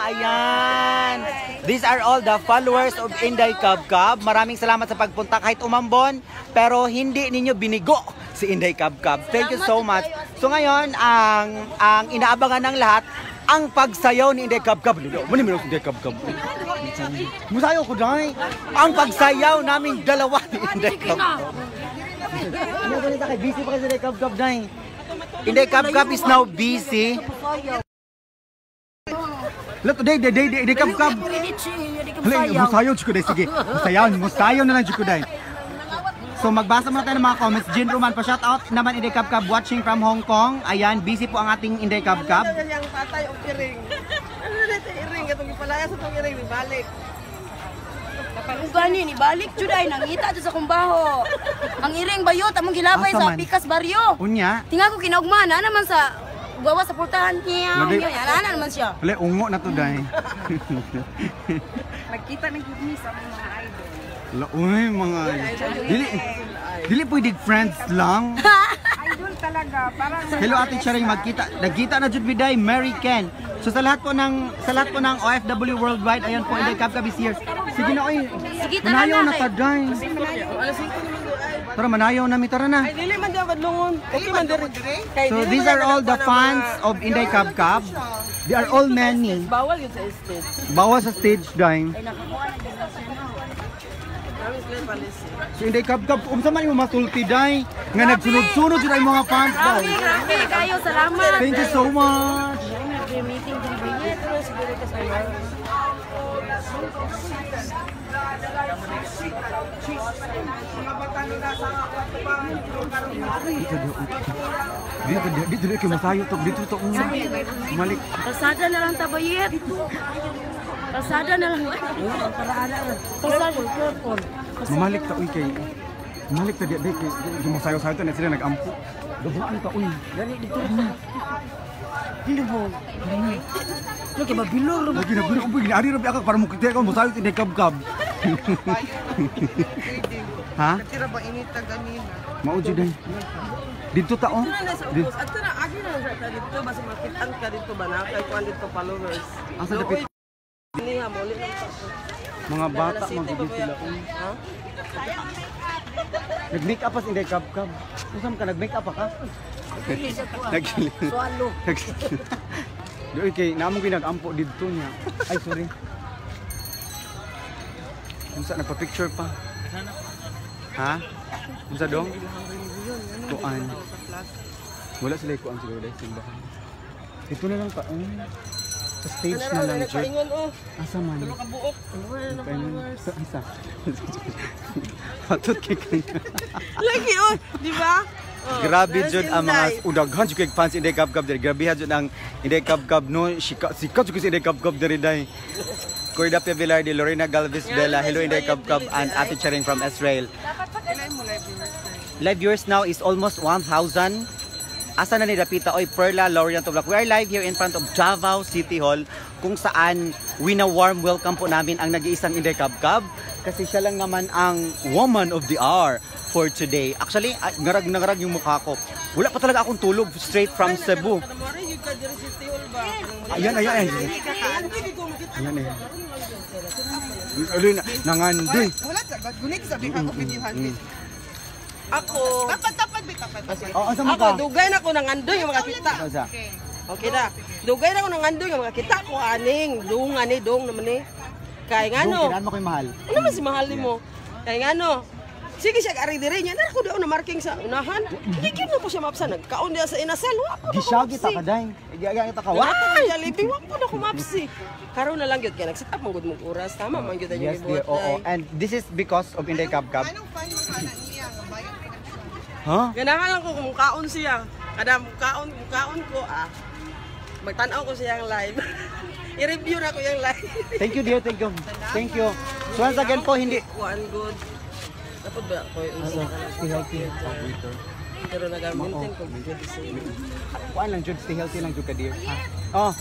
[SPEAKER 2] Ayan. These are all the followers of Inday Kabkab. Maraming salamat sa pagpunta kahit umambon, pero hindi ninyo binigo si Inday Kabkab. Thank you so much. So ngayon, ang inaabangan ng lahat, ang pagsayaw ni Inday Kabkab. Mani mo si Inday Kabkab. Musayaw ko dahil. Ang pagsayaw naming dalawa ni Inday Kabkab. Ano ba nito kay busy pa kasi Inday Kabkab dahil. Inday Kabkab is now busy. Look, Inday Kabkab. Musayaw ko dahil. Sige, musayaw na lang ko dahil. So magbasa muna tayo ng mga comments. Jin Roman, pa-shoutout naman Inday Kabkab watching from Hong Kong. Ayan, busy po ang ating Inday Kabkab.
[SPEAKER 6] Ano yung tatay o iring? Ano na ito iring? Itong ipalaya sa itong iring, ibalik.
[SPEAKER 3] Gani ni balik jud ay nangita jud sa kumbaho. Ang iring bayot among gilabay
[SPEAKER 2] Asa
[SPEAKER 3] sa
[SPEAKER 2] man?
[SPEAKER 3] Pikas Baryo.
[SPEAKER 2] Unya.
[SPEAKER 3] Tinga ko kinaugman na naman sa gawa sa pultahan niya.
[SPEAKER 2] Lagi-
[SPEAKER 3] Ana naman siya.
[SPEAKER 2] Wala, ungo na to dahil.
[SPEAKER 5] Nagkita ng gudni sa mga idol.
[SPEAKER 2] Wala, uy, mga... Dili pwede friends lang.
[SPEAKER 5] Idol talaga, parang
[SPEAKER 2] Hello Ate Charing, nagkita na jud biday, Mary Ken. So sa lahat po ng OFW worldwide, ayan po Inday Kabkab is here. Sige na oy.
[SPEAKER 3] Sige, tara
[SPEAKER 2] Manayaw
[SPEAKER 3] na,
[SPEAKER 2] na
[SPEAKER 3] kay.
[SPEAKER 2] taday.
[SPEAKER 6] Alas 5 naman doon ay.
[SPEAKER 2] Tara manayaw na mi tara na.
[SPEAKER 6] Ay, dili man daw badlungon. Okay man diri. Kay
[SPEAKER 2] So
[SPEAKER 6] dili
[SPEAKER 2] these
[SPEAKER 6] man
[SPEAKER 2] are
[SPEAKER 6] daw
[SPEAKER 2] all the
[SPEAKER 6] badlungon
[SPEAKER 2] fans
[SPEAKER 6] mga-
[SPEAKER 2] of Inday Kabkab. They are all many.
[SPEAKER 6] Bawal yun sa estate.
[SPEAKER 2] Bawas sa stage dahil.
[SPEAKER 6] Kami sila palis.
[SPEAKER 2] Si Inday Kabkab, umsa man yung masulti dahil. Nga nagsunod-sunod yun ay mga fans daw.
[SPEAKER 3] Grabe kayo, salamat.
[SPEAKER 2] Thank you so much.
[SPEAKER 3] Meeting din bayet siguro ka sa
[SPEAKER 2] Dito kayo masayo to. Dito to. Malik.
[SPEAKER 3] Pasada na lang tabayet. Pasada na lang. Pasada.
[SPEAKER 2] Mamalik ta uy kay. Mamalik ta di kay masayo-sayo to na sila nag-ampo. Gabaan ta uy. Dali dito. Hindi mo.
[SPEAKER 6] Lagi mabilor.
[SPEAKER 2] Lagi na bilog ko ari ra ako para mo kita ko mo sayo Inday Kab-Kab. Ha?
[SPEAKER 1] Tira ba inita ganina?
[SPEAKER 2] Mao jud ay. Dito ta oh. Dito.
[SPEAKER 6] Ato na agi na sa dito basta makitan ka dito ba na kay kuan dito followers.
[SPEAKER 2] Asa dapit
[SPEAKER 6] Niya mo ulit lang.
[SPEAKER 2] mga bata magiging sila.
[SPEAKER 6] Ha?
[SPEAKER 2] Nag-make up as Inday Kab-Kab. Usam ka nag-make up ka?
[SPEAKER 6] Swalo.
[SPEAKER 2] Doy kay namo ginag-ampo didto niya. Ay sorry. Unsa nagpa-picture pa? Ha? Unsa dong? Kuan. Wala sila kuan siguro dahil simbahan. Ito na lang pa. Sa stage na lang jud.
[SPEAKER 6] Paingon oh.
[SPEAKER 2] Asa man?
[SPEAKER 6] Tulo ka buok.
[SPEAKER 2] Sa isa. Patot kay kanya.
[SPEAKER 6] Lagi oh, di ba?
[SPEAKER 2] Grabe jud ang mga udaghan jud kay fans Inday Kab-Kab diri. Grabe jud ang Inday Kab-Kab no. Sikat jud si Inday Kab-Kab diri day. Corda Villar de Lorena Galvez Bella. Hello Inday Kab-Kab and Ate Charing from Israel. Live viewers now is almost 1,000. Asa na ni Dapita? Oy, Perla, Lorian Toblak. We are live here in front of Davao City Hall kung saan wina-warm welcome po namin ang nag-iisang Inday Kab-Kab kasi siya lang naman ang woman of the hour for today. Actually, ngarag yung mukha ko. Wala pa talaga akong tulog straight from Cebu. Ayan. Ayan eh. Nangandoy.
[SPEAKER 1] Wala sa gunit sabi ka ko videohan bit.
[SPEAKER 6] Ako.
[SPEAKER 1] Tapat.
[SPEAKER 2] Oh, asa mo
[SPEAKER 6] Ako
[SPEAKER 2] ka?
[SPEAKER 6] dugay na ko nang andoy yung mga kita.
[SPEAKER 2] Asa?
[SPEAKER 6] Okay na. Dugay na ko nang andoy yung mga kita ko aning dong ani dong naman ni. Kay ngano?
[SPEAKER 2] Kailan mo ko'y mahal?
[SPEAKER 6] Ano man si mahal nimo? Kay ngano? Sige siya ari diri niya na ako daw na marking sa unahan. Hindi gyud na ko siya mapsa nagkaon diya sa inasal. Wa ko.
[SPEAKER 2] Gisagi ta kaday. Igaya kita ka.
[SPEAKER 6] Wa ko Jollibee, wa ko na ko mapsi. Karon na lang gyud kay nagset up man gud mo oras tama man gyud ang
[SPEAKER 2] Yes,
[SPEAKER 6] yung
[SPEAKER 2] dear. Oo. And this is because of Inday Kab-Kab.
[SPEAKER 1] Anong fan mo para niya? Bayan pinagsan.
[SPEAKER 2] Huh?
[SPEAKER 6] Ganahan lang ko kung kaon siya. Kada kaon ko magtanaw ko siyang live. I-review na ko yung live.
[SPEAKER 2] Thank you, dear. Thank you. Thank you. So once again po, hindi.
[SPEAKER 6] One good. Dapat ba ako yung
[SPEAKER 2] Stay healthy.
[SPEAKER 6] pero nag-maintain ko good.
[SPEAKER 2] Kuan lang, Jude. Stay healthy lang, Jude, ka, dear. Oh.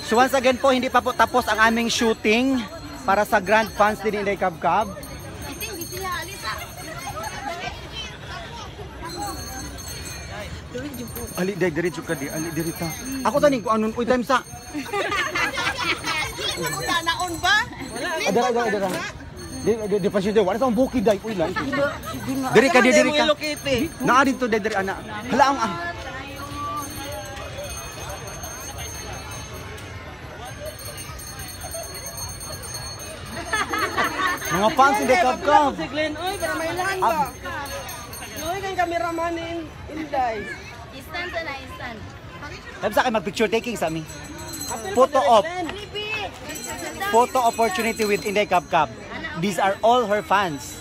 [SPEAKER 2] So once again po, hindi pa po tapos ang aming shooting para sa grand fans din Inday Kab-Kab. Ali day diretso ka di, ali dirita. Ako tani ko anon uy time sa.
[SPEAKER 1] Naon ba?
[SPEAKER 2] Adara. Di pa siya wala sa bukid day uy lang. Diri ka. Naa dito diri ana. Hala ang mga fans Inday Kab-Kab.
[SPEAKER 6] Si Glenn, oy, para may lang ba? Oy, kang cameraman ni Inday.
[SPEAKER 3] Instant.
[SPEAKER 2] Sabi sa akin mag-picture taking sa amin. Photo opportunity with Inday Kab-Kab. These are all her fans.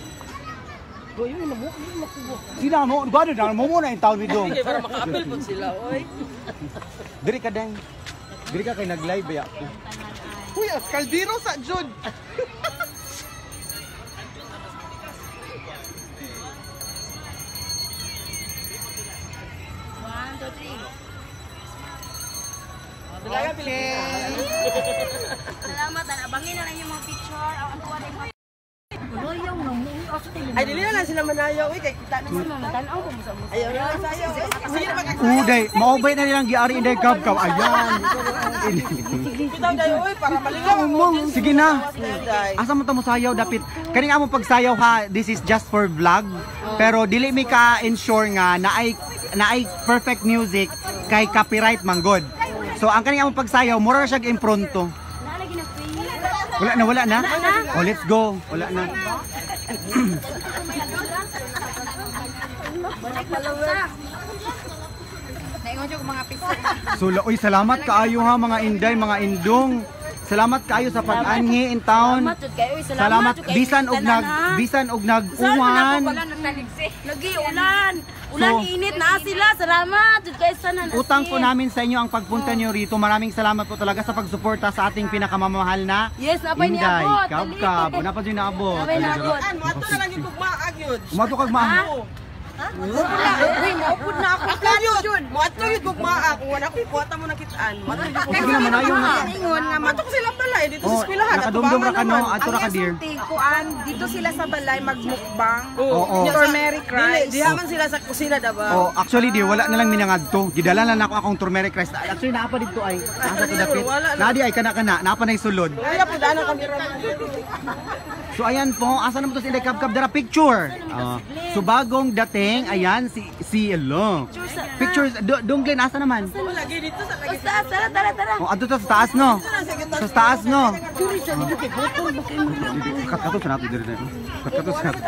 [SPEAKER 2] Sila mo, ba na mo muna yung taon ni Dong.
[SPEAKER 6] Para maka-appeal po sila, oy.
[SPEAKER 2] Diri ka dang. Diri ka kay nag-live ya ako.
[SPEAKER 1] Uy, kaldero sa Jud. Okay.
[SPEAKER 3] Salamat, abangin na lang yung mga picture. Ang tuwa na yung
[SPEAKER 6] Ay, dili na lang sila manayaw, oy, kay kita naman.
[SPEAKER 3] tanaw ko mo sa musa.
[SPEAKER 6] Ayaw na sayaw, oy.
[SPEAKER 2] Uday, maubay na nilang giari Inday Kab-Kab. Ayan.
[SPEAKER 6] Bitaw dayo, oy, para maligaw ang audience.
[SPEAKER 2] Sige na.
[SPEAKER 6] Inday.
[SPEAKER 2] Asa mo ta mo sayaw dapit. Kani amo pagsayaw ha, this is just for vlog. Pero dili mi ka ensure nga naay perfect music kay copyright manggod. So ang kani amo pagsayaw mura siya impronto.
[SPEAKER 3] Nalagi na free.
[SPEAKER 2] Wala na. Oh, let's go. Wala na.
[SPEAKER 3] Naingon siya kung mga pisa.
[SPEAKER 2] So uy, salamat kaayo ha mga Inday, mga Indong. Salamat kaayo sa pag-anhi in town.
[SPEAKER 3] Salamat jud kayo.
[SPEAKER 2] Salamat bisan og nag-uwan.
[SPEAKER 3] Lagi ulan. Ulan init na sila. Salamat jud kayo sana.
[SPEAKER 2] Utang po namin sa inyo ang pagpunta niyo rito. Maraming salamat po talaga sa pagsuporta sa ating pinakamamahal na
[SPEAKER 3] Yes, napay ni
[SPEAKER 2] Inday
[SPEAKER 3] abot.
[SPEAKER 2] Kab-Kab. Napay ni abot.
[SPEAKER 3] Napay na abot.
[SPEAKER 6] Mato na lang yung tugmaag yun.
[SPEAKER 2] Umato kag ma.
[SPEAKER 6] Uy, maupod na ako. Ako yun. Mato yun kung maa. Kung wala ko, kuwata mo nakitaan. Mato yun.
[SPEAKER 2] Sige na, manayo na.
[SPEAKER 6] Ingon nga, mato ko sila balay. Dito sa eskwelahan.
[SPEAKER 2] Nakadumdum ra ka no, ato ra ka dear.
[SPEAKER 7] Kuan, dito sila sa balay magmukbang.
[SPEAKER 2] Oo.
[SPEAKER 7] Turmeric rice.
[SPEAKER 6] Di haman sila sa kusina, diba?
[SPEAKER 2] Oh, actually dear, wala na lang minangadto. Gidala na ako akong turmeric rice. Actually naapa dito ay asa to dapit. Nadi ay kana naapa na sulod.
[SPEAKER 6] Kaya po daan ang kamera.
[SPEAKER 2] So ayan po, asa naman to si Inday Kabkab dara picture. So bagong dating, ayan si Elo. Pictures Donglen asa naman?
[SPEAKER 6] Lagi dito sa lagi.
[SPEAKER 3] Tara.
[SPEAKER 2] Oh, ato to sa taas no. Sa taas no. Kato sa nato dire. Kato sa nato.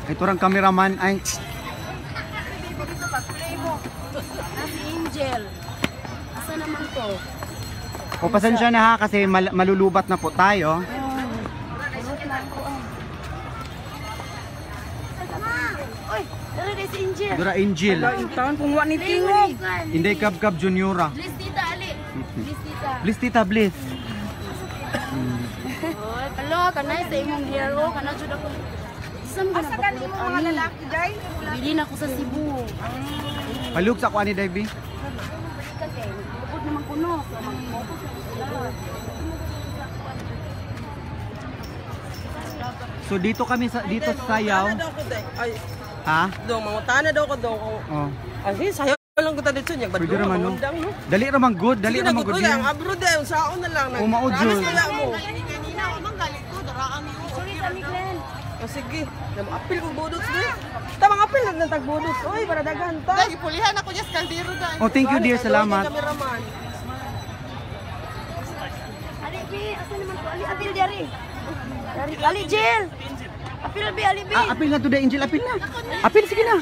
[SPEAKER 2] Ito rang cameraman ay
[SPEAKER 3] Si Angel. Asa naman to?
[SPEAKER 2] o pasensya na ha kasi malulubat na po tayo.
[SPEAKER 3] Oy, dara si Angel.
[SPEAKER 2] Dura Angel.
[SPEAKER 7] Taon kung wa ni tingog.
[SPEAKER 2] Inday Kabkab Juniora.
[SPEAKER 3] Bliss tita ali. Bliss tita.
[SPEAKER 2] Bliss tita bliss.
[SPEAKER 3] Oy, kalo kanay sa imong hero kana jud ako. Sam ka na bakulot
[SPEAKER 7] Mga lalaki dai.
[SPEAKER 3] Bili na ko sa Cebu.
[SPEAKER 2] Palug sa kuan ni Davey.
[SPEAKER 3] Kay, bukod naman kuno. So mag-focus na sila.
[SPEAKER 2] So dito kami sa dito sa sayaw.
[SPEAKER 6] Ay,
[SPEAKER 2] Ha?
[SPEAKER 6] daw, mangutana daw ko daw.
[SPEAKER 2] Oh.
[SPEAKER 6] Ay, sayaw lang ko dito niya.
[SPEAKER 2] Pwede raman no. Dali ra man good, dali ra man good.
[SPEAKER 6] Ang abroad eh, saon na lang.
[SPEAKER 2] Umaod yun.
[SPEAKER 6] Kaya mo.
[SPEAKER 3] Sorry sa mi Glenn.
[SPEAKER 6] O sige, apil ko budots di. Tamang apil na tagbudots. Uy, para daghan ta.
[SPEAKER 1] Dahil ipulihan ako dyan sa kaldero dahil.
[SPEAKER 2] Oh, thank you dear, salamat.
[SPEAKER 6] Kameraman.
[SPEAKER 3] Ali bi, asa naman ko ali apil diari. Ali Jill. Apil bi ali bi.
[SPEAKER 2] Apil na to the Angel, apil na. Apil sige na.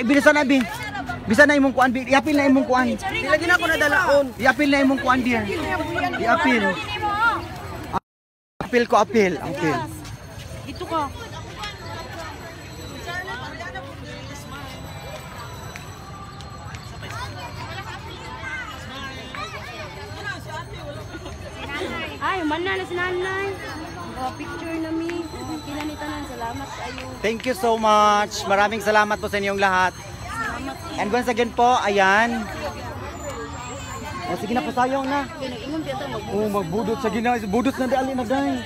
[SPEAKER 2] Bilisan na bi. Bisa na imong kuan bi. Iapil na imong kuan.
[SPEAKER 6] Di lagi na ako nadalaon.
[SPEAKER 2] Iapil na imong kuan dear. Iapil. Apil ko apil. Apil.
[SPEAKER 3] Dito ka. Ay, mana na si nanay. Picture na mi. Kinanitanan, salamat kayo.
[SPEAKER 2] Thank you so much. Maraming salamat po sa inyong lahat. And once again po, ayan. O sige na, pasayaw na.
[SPEAKER 3] Ingon dito
[SPEAKER 2] Oh, magbudot sa gina. Budot na dali na dahil.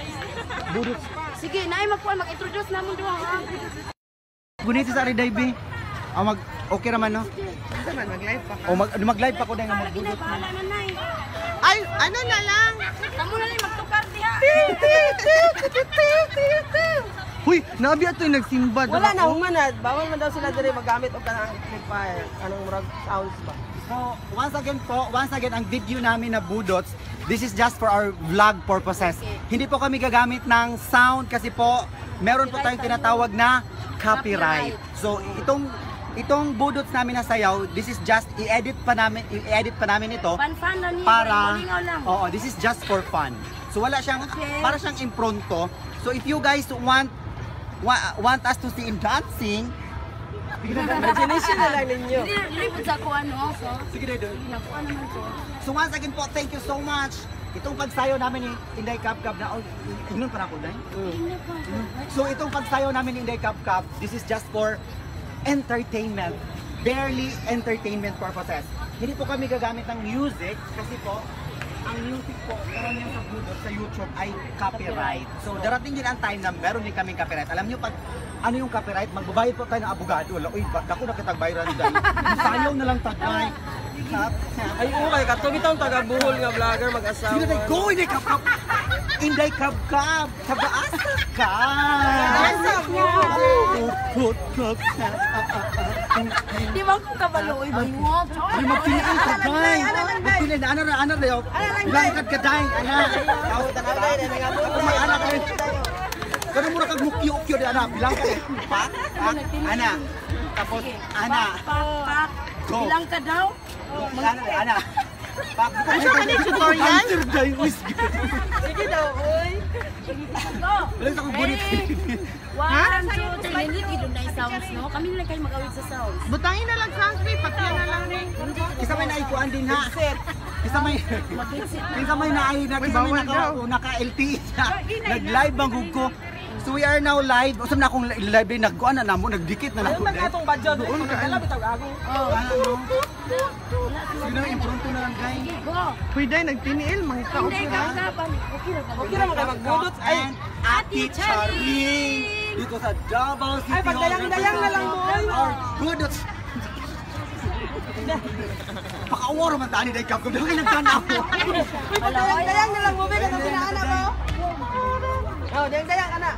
[SPEAKER 2] Budot.
[SPEAKER 3] Sige, naay magkuan mag-introduce namon duha ha.
[SPEAKER 2] Gunit sa Ariday B. Okay raman no?
[SPEAKER 1] Isa man, mag-live pa ka.
[SPEAKER 2] O mag-live pa ko dahil magbudot.
[SPEAKER 3] Paala na nay.
[SPEAKER 1] Ay, ano na lang.
[SPEAKER 3] Kamo na lang magtukar diha.
[SPEAKER 2] Huy, nabi ato yung nagsimba.
[SPEAKER 6] Wala na humanad. Bawal man daw sila dire magamit og kanang amplifier. Anong murag sounds ba?
[SPEAKER 2] So, once again, ang video namin na budots, this is just for our vlog purposes. Hindi po kami gagamit ng sound kasi po, meron po tayong tinatawag na copyright. So, itong budots namin na sayaw, this is just i-edit pa namin ito
[SPEAKER 3] Pan-fan lang niya.
[SPEAKER 2] para
[SPEAKER 3] Lingaw lang.
[SPEAKER 2] oo, this is just for fun. So wala siyang para siyang impronto. So if you guys want us to see in dancing,
[SPEAKER 6] Imagination na lang ninyo.
[SPEAKER 3] Dili pud sa ko ano. So,
[SPEAKER 2] sige na doon.
[SPEAKER 3] nakuha naman ko.
[SPEAKER 2] So once again po, thank you so much. Itong pagsayaw namin ni Inday Kabkab na inon para ko dai. So itong pagsayaw namin ni Inday Kabkab, this is just for entertainment. Barely entertainment purposes. Hindi po kami gagamit ng music kasi po ang music po karamihan sa budot sa YouTube ay copyright. So darating din ang time na meron din kaming copyright. Alam niyo pag ano yung copyright, magbabayad po tayo ng abogado. Wala, uy, dako na kitag bayaran dahil. Sayaw na lang tagay.
[SPEAKER 6] Ay, okay. Katong itong taga-buhol nga vlogger mag-asawa.
[SPEAKER 2] Sino tayo? Go! Inday Kabkab! Inday Kabkab! Taga-asa ka!
[SPEAKER 3] Di ba kung kabaloy ba yung walk?
[SPEAKER 2] Ay, magpiliin ka, day! Magpiliin na, ano na yun? Langkad ka, day! Anak! May anak ka rin. Ganun muna kag mukyo-ukyo, day, anak. Bilang ka rin. Pak, anak. Tapos, anak.
[SPEAKER 3] Pak.
[SPEAKER 2] Go.
[SPEAKER 3] Bilang ka daw?
[SPEAKER 2] Anak. Pak,
[SPEAKER 1] Ano yung tutorial?
[SPEAKER 2] answer, day.
[SPEAKER 6] Sige daw, uy.
[SPEAKER 3] Go.
[SPEAKER 2] Wala sa kong bunit.
[SPEAKER 3] 1, 2, 3. Hindi gidon na sounds, no? Kami na lang kayo mag-awit sa sounds.
[SPEAKER 1] Butangin na lang sound trip, patya na lang rin.
[SPEAKER 2] Isa may naikuan din, ha? Kinsa may naka-LTE siya. Nag-live bang ko. So we are now live. Usap na akong live din nagkuan na namo, nagdikit na nako.
[SPEAKER 6] Ayun atong badyo doon. Kala bitaw gago.
[SPEAKER 2] Sino impronto na lang guys.
[SPEAKER 1] Pwede nagtiniil mangita
[SPEAKER 3] Hindi
[SPEAKER 1] okay
[SPEAKER 3] ka
[SPEAKER 1] ra.
[SPEAKER 3] usapan.
[SPEAKER 6] Okay ra man kay magbudot. Ay,
[SPEAKER 2] Ate Charing dito sa Davao City.
[SPEAKER 6] ay pagdayang-dayang na lang mo.
[SPEAKER 2] Our good. Paka-awar man tani dai kap. Dili nagtanaw.
[SPEAKER 6] Pagdayang-dayang na lang mo be katong pinaana mo. Oh, dayang-dayang ana.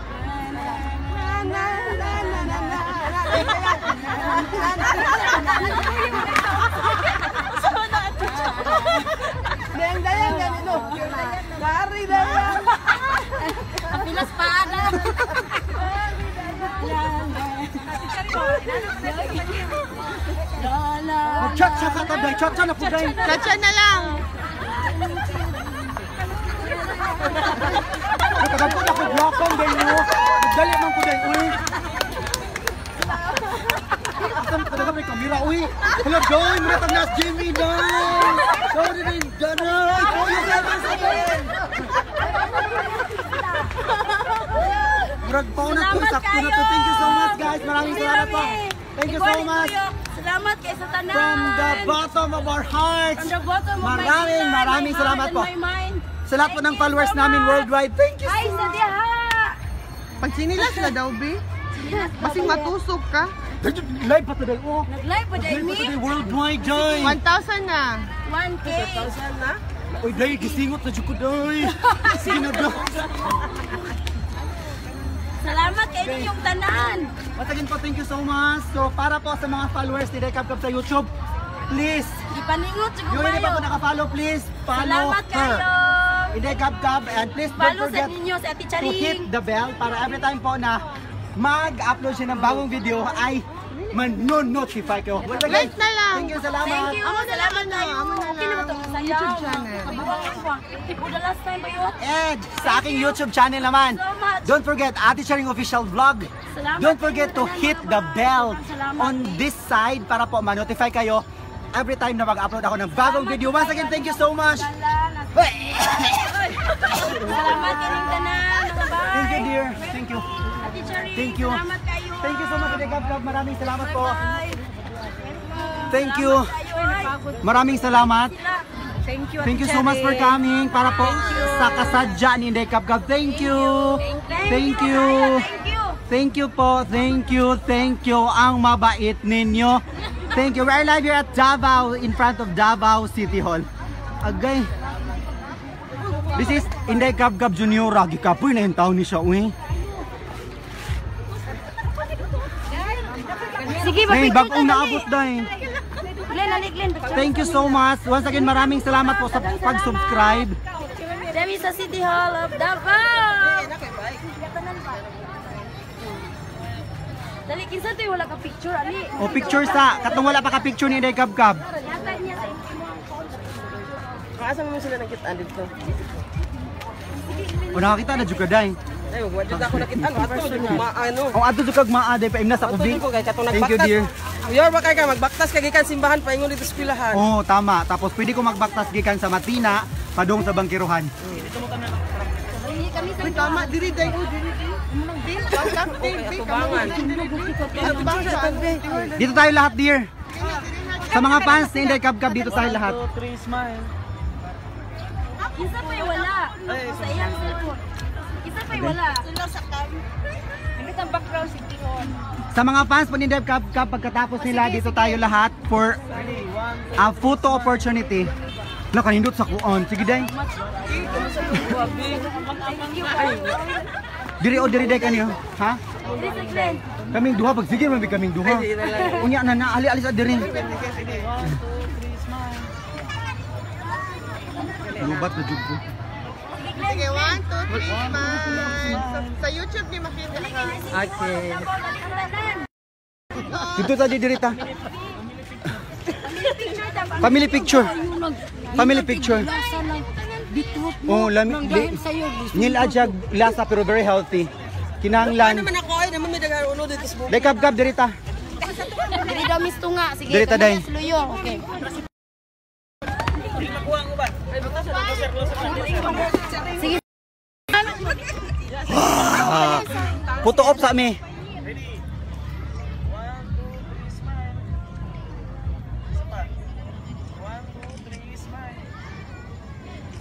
[SPEAKER 6] Dayang-dayang ganito. Gari dayang.
[SPEAKER 3] Ang pilas pa na.
[SPEAKER 2] Chat sa katabay, chat na po dai.
[SPEAKER 1] Katsa na lang.
[SPEAKER 2] Nagkakampot ako blokong dai mo. Dali man ko dai uy. Asam ka may kamera uy. Hello dai, mo tag nas Jimmy dai. Sorry din ganay. Murag pa na to sakto na to. Thank you so much guys. Maraming salamat po. Thank you so much.
[SPEAKER 3] Salamat kay sa tanan.
[SPEAKER 2] From the bottom of our hearts.
[SPEAKER 3] From the bottom of my heart,
[SPEAKER 2] Maraming
[SPEAKER 3] my
[SPEAKER 2] salamat
[SPEAKER 3] heart,
[SPEAKER 2] po.
[SPEAKER 3] and my mind.
[SPEAKER 2] Sa lahat po ng followers namin worldwide. Thank you
[SPEAKER 3] Ay,
[SPEAKER 2] so
[SPEAKER 3] sa
[SPEAKER 2] much.
[SPEAKER 3] diha.
[SPEAKER 1] Pag sinilas na daw, be. Basing matusok ka.
[SPEAKER 2] Live pa today. Oh.
[SPEAKER 3] Nag-live pa dahil
[SPEAKER 2] Live pa
[SPEAKER 3] me.
[SPEAKER 2] today worldwide day.
[SPEAKER 1] 1,000 na.
[SPEAKER 3] 1K.
[SPEAKER 2] Oy, day gisingot na jud ko day. Sige na daw.
[SPEAKER 3] Salamat kay inyong tanan.
[SPEAKER 2] Once again po, thank you so much. So, para po sa mga followers ni Dekab Kab sa YouTube, please,
[SPEAKER 3] Ipaningot sa
[SPEAKER 2] yung hindi pa po
[SPEAKER 3] kumayo.
[SPEAKER 2] naka-follow, please, follow
[SPEAKER 3] Salamat
[SPEAKER 2] her.
[SPEAKER 3] kayo.
[SPEAKER 2] Dekab Kab, and please don't
[SPEAKER 3] Follow sa
[SPEAKER 2] forget
[SPEAKER 3] ninyo sa Ate
[SPEAKER 2] to
[SPEAKER 3] Charing.
[SPEAKER 2] hit the bell para every time po na mag-upload siya ng bagong video ay man-notify kayo. Once again,
[SPEAKER 1] Like na lang.
[SPEAKER 2] thank you, salamat.
[SPEAKER 3] Thank you. Salamat kayo.
[SPEAKER 1] Amo na
[SPEAKER 3] Okay na ba
[SPEAKER 1] lang.
[SPEAKER 3] ito? Sayaw.
[SPEAKER 1] YouTube channel.
[SPEAKER 3] Tipo the last time ba yun?
[SPEAKER 2] And sa aking YouTube channel naman,
[SPEAKER 3] So much.
[SPEAKER 2] don't forget Ate Charing Official Vlog.
[SPEAKER 3] Salamat
[SPEAKER 2] Don't
[SPEAKER 3] kayo.
[SPEAKER 2] forget to hit the bell
[SPEAKER 3] Salamat.
[SPEAKER 2] on this side para po ma-notify kayo every time na mag-upload ako ng bagong video. Once again, thank you so much.
[SPEAKER 3] Salamat kay inyong tanan. Bye.
[SPEAKER 2] Thank you, dear. Thank you.
[SPEAKER 3] Ate Charing,
[SPEAKER 2] Thank you.
[SPEAKER 3] Salamat kayo.
[SPEAKER 2] Thank you so much, Dekab Kab. Maraming salamat po.
[SPEAKER 3] Bye.
[SPEAKER 2] Thank you.
[SPEAKER 3] Kayo, ay.
[SPEAKER 2] Maraming salamat.
[SPEAKER 7] Thank you.
[SPEAKER 2] Thank you so much for coming para po sa kasadya ni Dekab Kab. Thank you. Thank you.
[SPEAKER 3] Thank you.
[SPEAKER 2] Thank you po. Thank you. Thank you. Ang mabait ninyo. Thank you. We're live here at Davao in front of Davao City Hall. Agay. This is Inday Kab Kab Junior. Gikapoy na yung taon ni siya. Uy.
[SPEAKER 3] Sige,
[SPEAKER 2] Ngayon, bagong naabot dahil.
[SPEAKER 3] Glenn, alik, Glenn.
[SPEAKER 2] Thank you so much. Once again, maraming salamat po sa pag-subscribe.
[SPEAKER 3] Demi sa City Hall of Davao. Dali, kinsa to wala ka picture, ali.
[SPEAKER 2] O picture sa, katong wala pa ka picture ni Inday Kab Kab.
[SPEAKER 3] Yata niya sa
[SPEAKER 6] Kaasa mo sila nakita dito.
[SPEAKER 2] O nakakita na juga day.
[SPEAKER 6] Ay, wala ako nakita ato di mo maano.
[SPEAKER 2] O ato jud maaday pa imna sa
[SPEAKER 6] Ato
[SPEAKER 2] kubing.
[SPEAKER 6] din ko kay katong
[SPEAKER 2] Thank you,
[SPEAKER 6] nagbaktas.
[SPEAKER 2] dear.
[SPEAKER 6] Uyor ba kay ka magbaktas kay gikan simbahan paingon dito sa eskwelahan.
[SPEAKER 2] Oo, tama. Tapos pwede ko magbaktas gikan sa Matina, padung sa Bangkiruhan.
[SPEAKER 3] kami sa
[SPEAKER 1] Uy, tama. Diri, day. Uy, diri. Umunang din. Tawag din.
[SPEAKER 6] Atubangan.
[SPEAKER 1] Atubang sa ano.
[SPEAKER 2] Dito tayo lahat, dear. Sa mga fans ni Inday Kab Kab, dito tayo lahat.
[SPEAKER 3] Isa pa'y wala. Sa iyang cellphone. Isa pa'y wala. Ang ang background si Tihon.
[SPEAKER 2] Sa mga fans po ni Inday Kab Kab, pagkatapos nila, dito tayo lahat for a photo opportunity. Nakanindot sa kuon. Sige, day. Diri o diri day kanyo, ha?
[SPEAKER 3] Dili sa Glenn.
[SPEAKER 2] Kaming duha pag sige man kaming duha. Unya na ali sa diri. Lubat na jud ko.
[SPEAKER 1] Sige, 1, 2, 3, smile. Sa YouTube ni makita ka.
[SPEAKER 2] Okay. Dito ta diri ta. Family picture. Family picture. Oh, lami. Nil ajag lasa pero very healthy. Kinanglan.
[SPEAKER 6] Naman ako ay naman may dagar uno dito sa buko.
[SPEAKER 2] Day Kab Kab diri ta.
[SPEAKER 3] Dili daw mistunga. Sige,
[SPEAKER 2] Diri ta, day.
[SPEAKER 3] Luyo. Okay. Sige.
[SPEAKER 2] Puto op sa mi.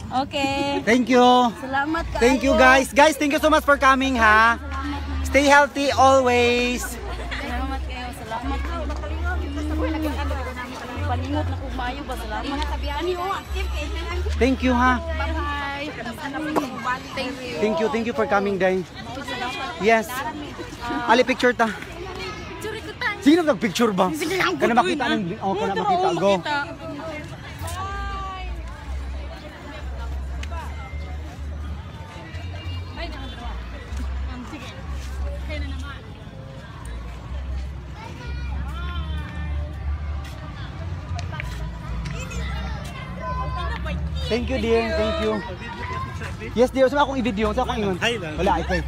[SPEAKER 3] Okay.
[SPEAKER 2] Thank you.
[SPEAKER 3] Salamat kayo.
[SPEAKER 2] Thank you guys. Guys, thank you so much for coming ha. Stay healthy always.
[SPEAKER 3] Salamat kayo. Salamat kayo. Paningot na kung maayo ba. Salamat.
[SPEAKER 2] Thank you ha.
[SPEAKER 3] Bye-bye. Thank you.
[SPEAKER 2] Thank you for coming day. Yes. Ali picture ta. Sino nag-picture ba? Kana makita ng kana makita go. Thank you dear, thank you. Yes dear, sa akong i-video, sa akong ingon. Wala, ipay.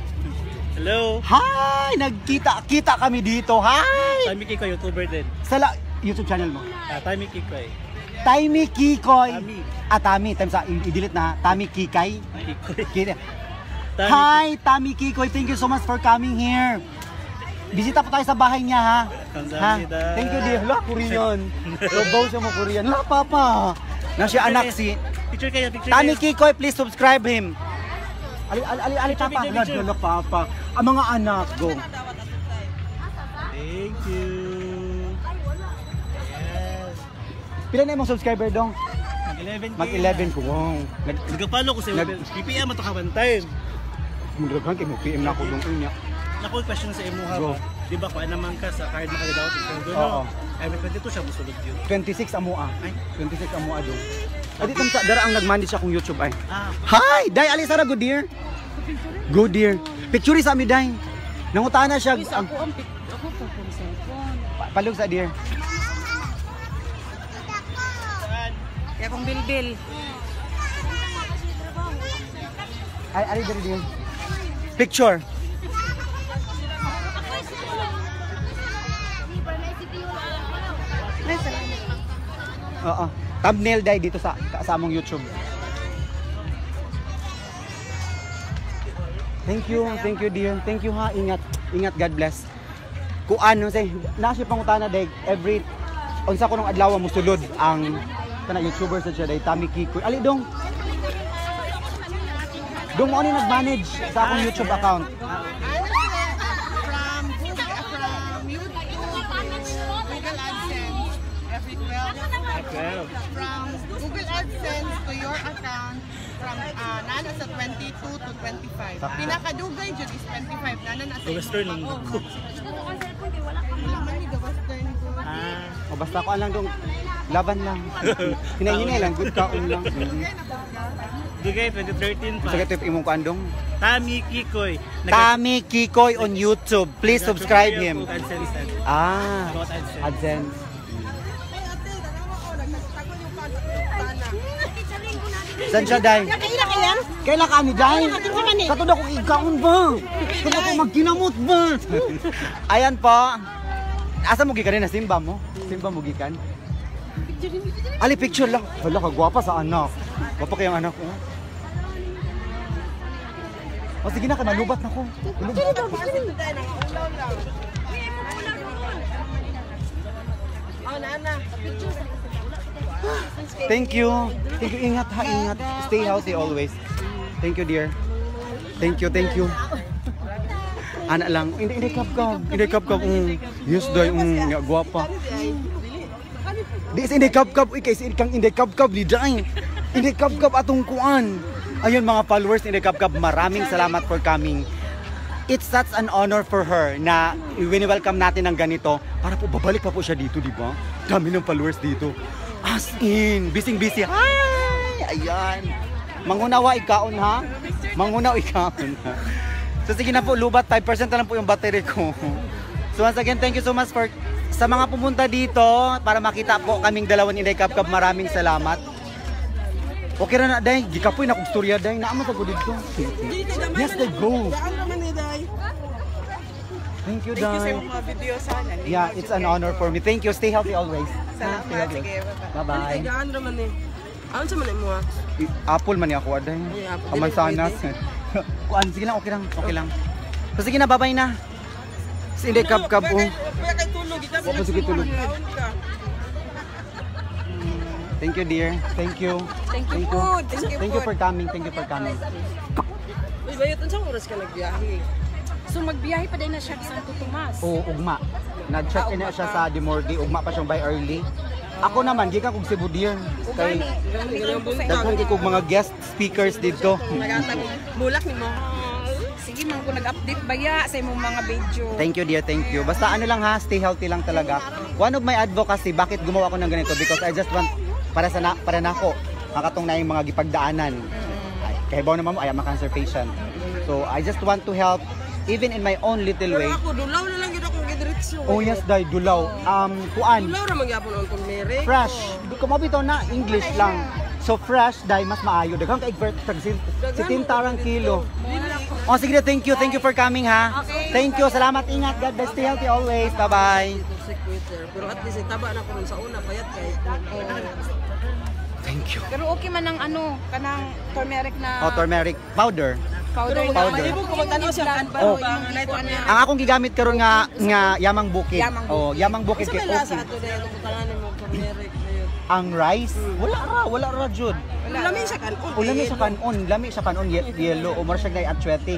[SPEAKER 4] Hello.
[SPEAKER 2] Hi! Nagkita kami dito. Hi!
[SPEAKER 4] Taimi Kikoy, YouTuber din.
[SPEAKER 2] Sa YouTube channel mo.
[SPEAKER 4] Taimi Kikoy.
[SPEAKER 2] Taimi Kikoy.
[SPEAKER 4] Tami.
[SPEAKER 2] Tami. Time sa i-delete na. Tami Kikay.
[SPEAKER 4] Kikoy.
[SPEAKER 2] Hi, Tami Kikoy. Thank you so much for coming here. Bisita po tayo sa bahay niya ha.
[SPEAKER 4] Kamsahamnida.
[SPEAKER 2] Thank you dear. Hala, Korean. Sabaw siya mo Korean. Hala, papa. Na siya anak si
[SPEAKER 4] Picture kayo, picture
[SPEAKER 2] Tami
[SPEAKER 4] kayo.
[SPEAKER 2] Kikoy. Please subscribe him. Ali papa.
[SPEAKER 4] Picture.
[SPEAKER 2] Hala, papa. Ang mga anak go.
[SPEAKER 4] Thank you. Yes.
[SPEAKER 2] Pila na imong subscriber dong?
[SPEAKER 4] Mag-11
[SPEAKER 2] Mag-11 ko. Wow.
[SPEAKER 4] Nagkapalo ko sa PPM mo to kabantayan.
[SPEAKER 2] Mudrogan kay mo PM na ako dong unya.
[SPEAKER 4] Naku, question sa imo
[SPEAKER 2] Go.
[SPEAKER 4] ha. Di ba kuha naman ka sa card na kagadaw sa
[SPEAKER 2] Oo.
[SPEAKER 4] doon? Ay, may 22 siya musulod yun.
[SPEAKER 2] 26 amo
[SPEAKER 4] Ay.
[SPEAKER 2] 26 amo dong. Adi tam sa dara ang nag-manage akong YouTube ay.
[SPEAKER 4] Ah,
[SPEAKER 2] Hi, Day Alisa ra good dear. Good dear. Picture sa mi Day. Nangutana siya ang
[SPEAKER 3] Ako po kung cellphone.
[SPEAKER 2] palug sa dear.
[SPEAKER 7] Kaya kung bilbil.
[SPEAKER 2] Ay, ari dear. Picture. Oo. Thumbnail Day dito sa among YouTube. Thank you dear. Thank you ha. Ingat, God bless. Kung ano say, nasi pangutana Day every unsa ko nung adlaw mo sulod ang kana YouTuber sa siya Day Tami Kikoy. Ali dong. Dong mo ni nag-manage sa akong YouTube account.
[SPEAKER 1] From Google AdSense to your account from nana sa 22 to 25. Pinakadugay jud is 25 nana na sa
[SPEAKER 4] Western lang ko.
[SPEAKER 1] wala man ni western ko.
[SPEAKER 2] O basta ko lang dong laban lang. Hinay lang good kaon lang.
[SPEAKER 4] Dugay, 2013 pa.
[SPEAKER 2] Sa tip imong kuandong.
[SPEAKER 4] Tami Kikoy.
[SPEAKER 2] Tami Kikoy on YouTube. Please subscribe him.
[SPEAKER 4] AdSense.
[SPEAKER 2] Ah,
[SPEAKER 4] About AdSense.
[SPEAKER 2] AdSense. Saan siya, Day? Kailan ka ni Day? Katod ako ikaon ba? Katod ako magkinamot ba? Ayan po. Asa mo gikan na Simba mo? Simba mo gikan? Ali, picture lang. Hala, kagwapa sa anak. Gwapa kayang anak ko. O sige na, kanalubat na ko. Thank you. Thank you. Ingat ha, ingat. Stay healthy always. Thank you, dear. Thank you. Ana lang. Hindi kap-kap. Yes, Day. Nga, gwapa. Di is hindi kap-kap. Uy, kasi kang hindi kap-kap. Di Day. Hindi kap-kap atong kuan. Ayun mga followers, hindi kap-kap. Maraming salamat for coming. It's such an honor for her na i-welcome natin ng ganito para po babalik pa po siya dito, di ba? Dami ng followers dito. As in, busy. Hi! Ayan. Mangunawa ikaon ha? Mangunaw ikaon ha? So sige na po, lubat 5% na lang po yung battery ko. So once again, thank you so much for sa mga pumunta dito para makita po kaming dalawa ni Inday Kapkap. Maraming salamat. Okay na Day, gikapoy na kong storya Day. Naaman sa ko dito. Yes, Day, go. Thank you, Day. Yeah, it's an honor for me. Thank you. Stay healthy always.
[SPEAKER 6] Salamat. Sige,
[SPEAKER 2] Bye-bye.
[SPEAKER 6] Gaan naman eh. Ano sa man mo?
[SPEAKER 2] Apple man ni ako aday.
[SPEAKER 6] Ay, apple.
[SPEAKER 2] Amansanas. Kuan sige lang, okay lang, okay lang. So sige na, bye-bye na. Si Inday Kab-Kab oh.
[SPEAKER 6] Kaya kay tulog, ikaw
[SPEAKER 2] Opo, sige, tulog.
[SPEAKER 6] Kaon ka.
[SPEAKER 2] Thank you dear. Thank you.
[SPEAKER 7] Thank you po.
[SPEAKER 2] Thank you for coming. Thank you for coming.
[SPEAKER 6] Uy, bayot unsang oras ka nagbiyahe?
[SPEAKER 7] So magbiyahe pa din na siya sa Santo Tomas.
[SPEAKER 2] Oo, ugma. Nag-check in na siya sa Dimordi. Ugma pa siyang by early. Ako naman, gikan kog Cebu dear. Kay daghan kay kog mga guest speakers dito.
[SPEAKER 6] Nagatag bulak ni mo.
[SPEAKER 7] Sige man ko nag-update baya sa imong mga video.
[SPEAKER 2] Thank you dear, thank you. Basta ano lang ha, stay healthy lang talaga. One of my advocacy, bakit gumawa ako ng ganito? Because I just want, para nako, makatong na yung mga gipagdaanan. Kaya bawa naman mo, I am a cancer patient. So I just want to help, even in my own little way.
[SPEAKER 6] Pero ako, dulaw na lang yun akong gidiretso.
[SPEAKER 2] Oh yes, day, dulaw. Kuan,
[SPEAKER 6] Dulaw ra magyapon ang turmeric.
[SPEAKER 2] fresh. Di ko mabitaw na, English lang. So fresh, day, mas maayo. Daghang ka-expert, si tintarang kilo. Oh, sige na, thank you for coming ha. Thank you, salamat, ingat, God bless, stay healthy always, bye-bye.
[SPEAKER 6] Pero at least taba na ko rin sa una, payat kay.
[SPEAKER 2] Thank you.
[SPEAKER 7] Pero okay man ang ano, kanang turmeric na
[SPEAKER 2] Oh, turmeric powder.
[SPEAKER 7] powder.
[SPEAKER 2] Powder.
[SPEAKER 6] Hindi mo ko magtanong siya kan
[SPEAKER 2] Oh.
[SPEAKER 6] niya.
[SPEAKER 2] Ang akong gigamit karon nga yamang bukid.
[SPEAKER 7] Yamang bukid.
[SPEAKER 2] Oh, yamang bukid
[SPEAKER 6] Sa
[SPEAKER 2] kay
[SPEAKER 6] may lasa
[SPEAKER 2] okay.
[SPEAKER 6] ato dahil itong butanganin mo turmeric na yun.
[SPEAKER 2] Ang rice, wala ra jud.
[SPEAKER 6] Lami siya kan.
[SPEAKER 2] Lami sa kanon yellow o more siya kay atwete.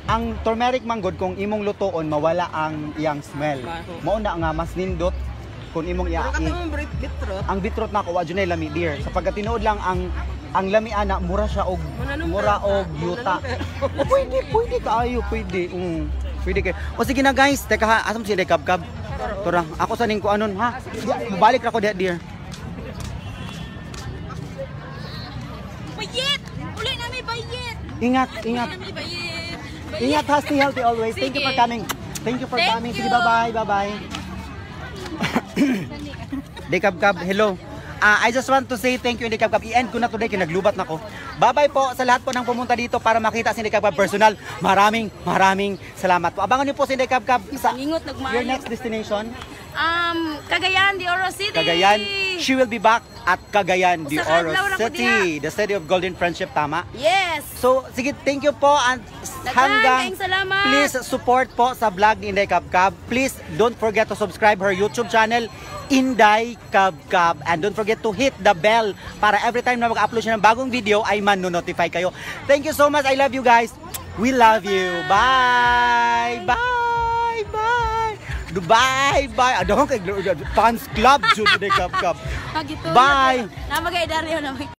[SPEAKER 2] Ang turmeric manggod kung imong lutoon mawala ang iyang smell. Mao na nga mas nindot kung imong
[SPEAKER 6] Pero
[SPEAKER 2] iaki.
[SPEAKER 6] katong bitrot.
[SPEAKER 2] Ang beetroot na ko wa jud nay lami dear. Sa pagkatinuod lang ang lami ana mura siya og yuta. O, pwede kaayo, pwede. Pwede kay. O sige na guys, teka ha, asam si Inday Kab-Kab. Tora, ako sa ning kuanon ha. Mabalik ra ko dear.
[SPEAKER 3] Bayit! Uli na may bayit!
[SPEAKER 2] Ingat.
[SPEAKER 3] May bayit!
[SPEAKER 2] Ingat ha, stay healthy always. Thank you for coming. Thank you for coming. Sige, bye-bye. Inday Kab-Kab, hello. I just want to say thank you Inday Kab-Kab. I-end ko na today kaya naglubat na ko. Bye-bye po sa lahat po ng pumunta dito para makita si Inday Kab-Kab personal. Maraming salamat po. Abangan niyo po si Inday Kab-Kab sa
[SPEAKER 3] Pangingot, nagmaayo.
[SPEAKER 2] your next destination.
[SPEAKER 3] Cagayan de Oro City!
[SPEAKER 2] Cagayan. She will be back at Cagayan de
[SPEAKER 3] Usa ka
[SPEAKER 2] Oro
[SPEAKER 3] adlaw na po
[SPEAKER 2] City, the city of golden friendship, tama?
[SPEAKER 3] Yes!
[SPEAKER 2] So, sige, thank you po and hanggang
[SPEAKER 3] Daghang salamat.
[SPEAKER 2] please support po sa vlog ni Inday Kab-Kab. Please don't forget to subscribe her YouTube channel, Inday Kab-Kab. And don't forget to hit the bell para every time na mag-upload siya ng bagong video ay man-notify kayo. Thank you so much. I love you guys. We love you. Bye! Bye! Bye! Bye! Adong kay fans club jud Inday Kab-Kab. Bye!
[SPEAKER 3] Namagay Dario na may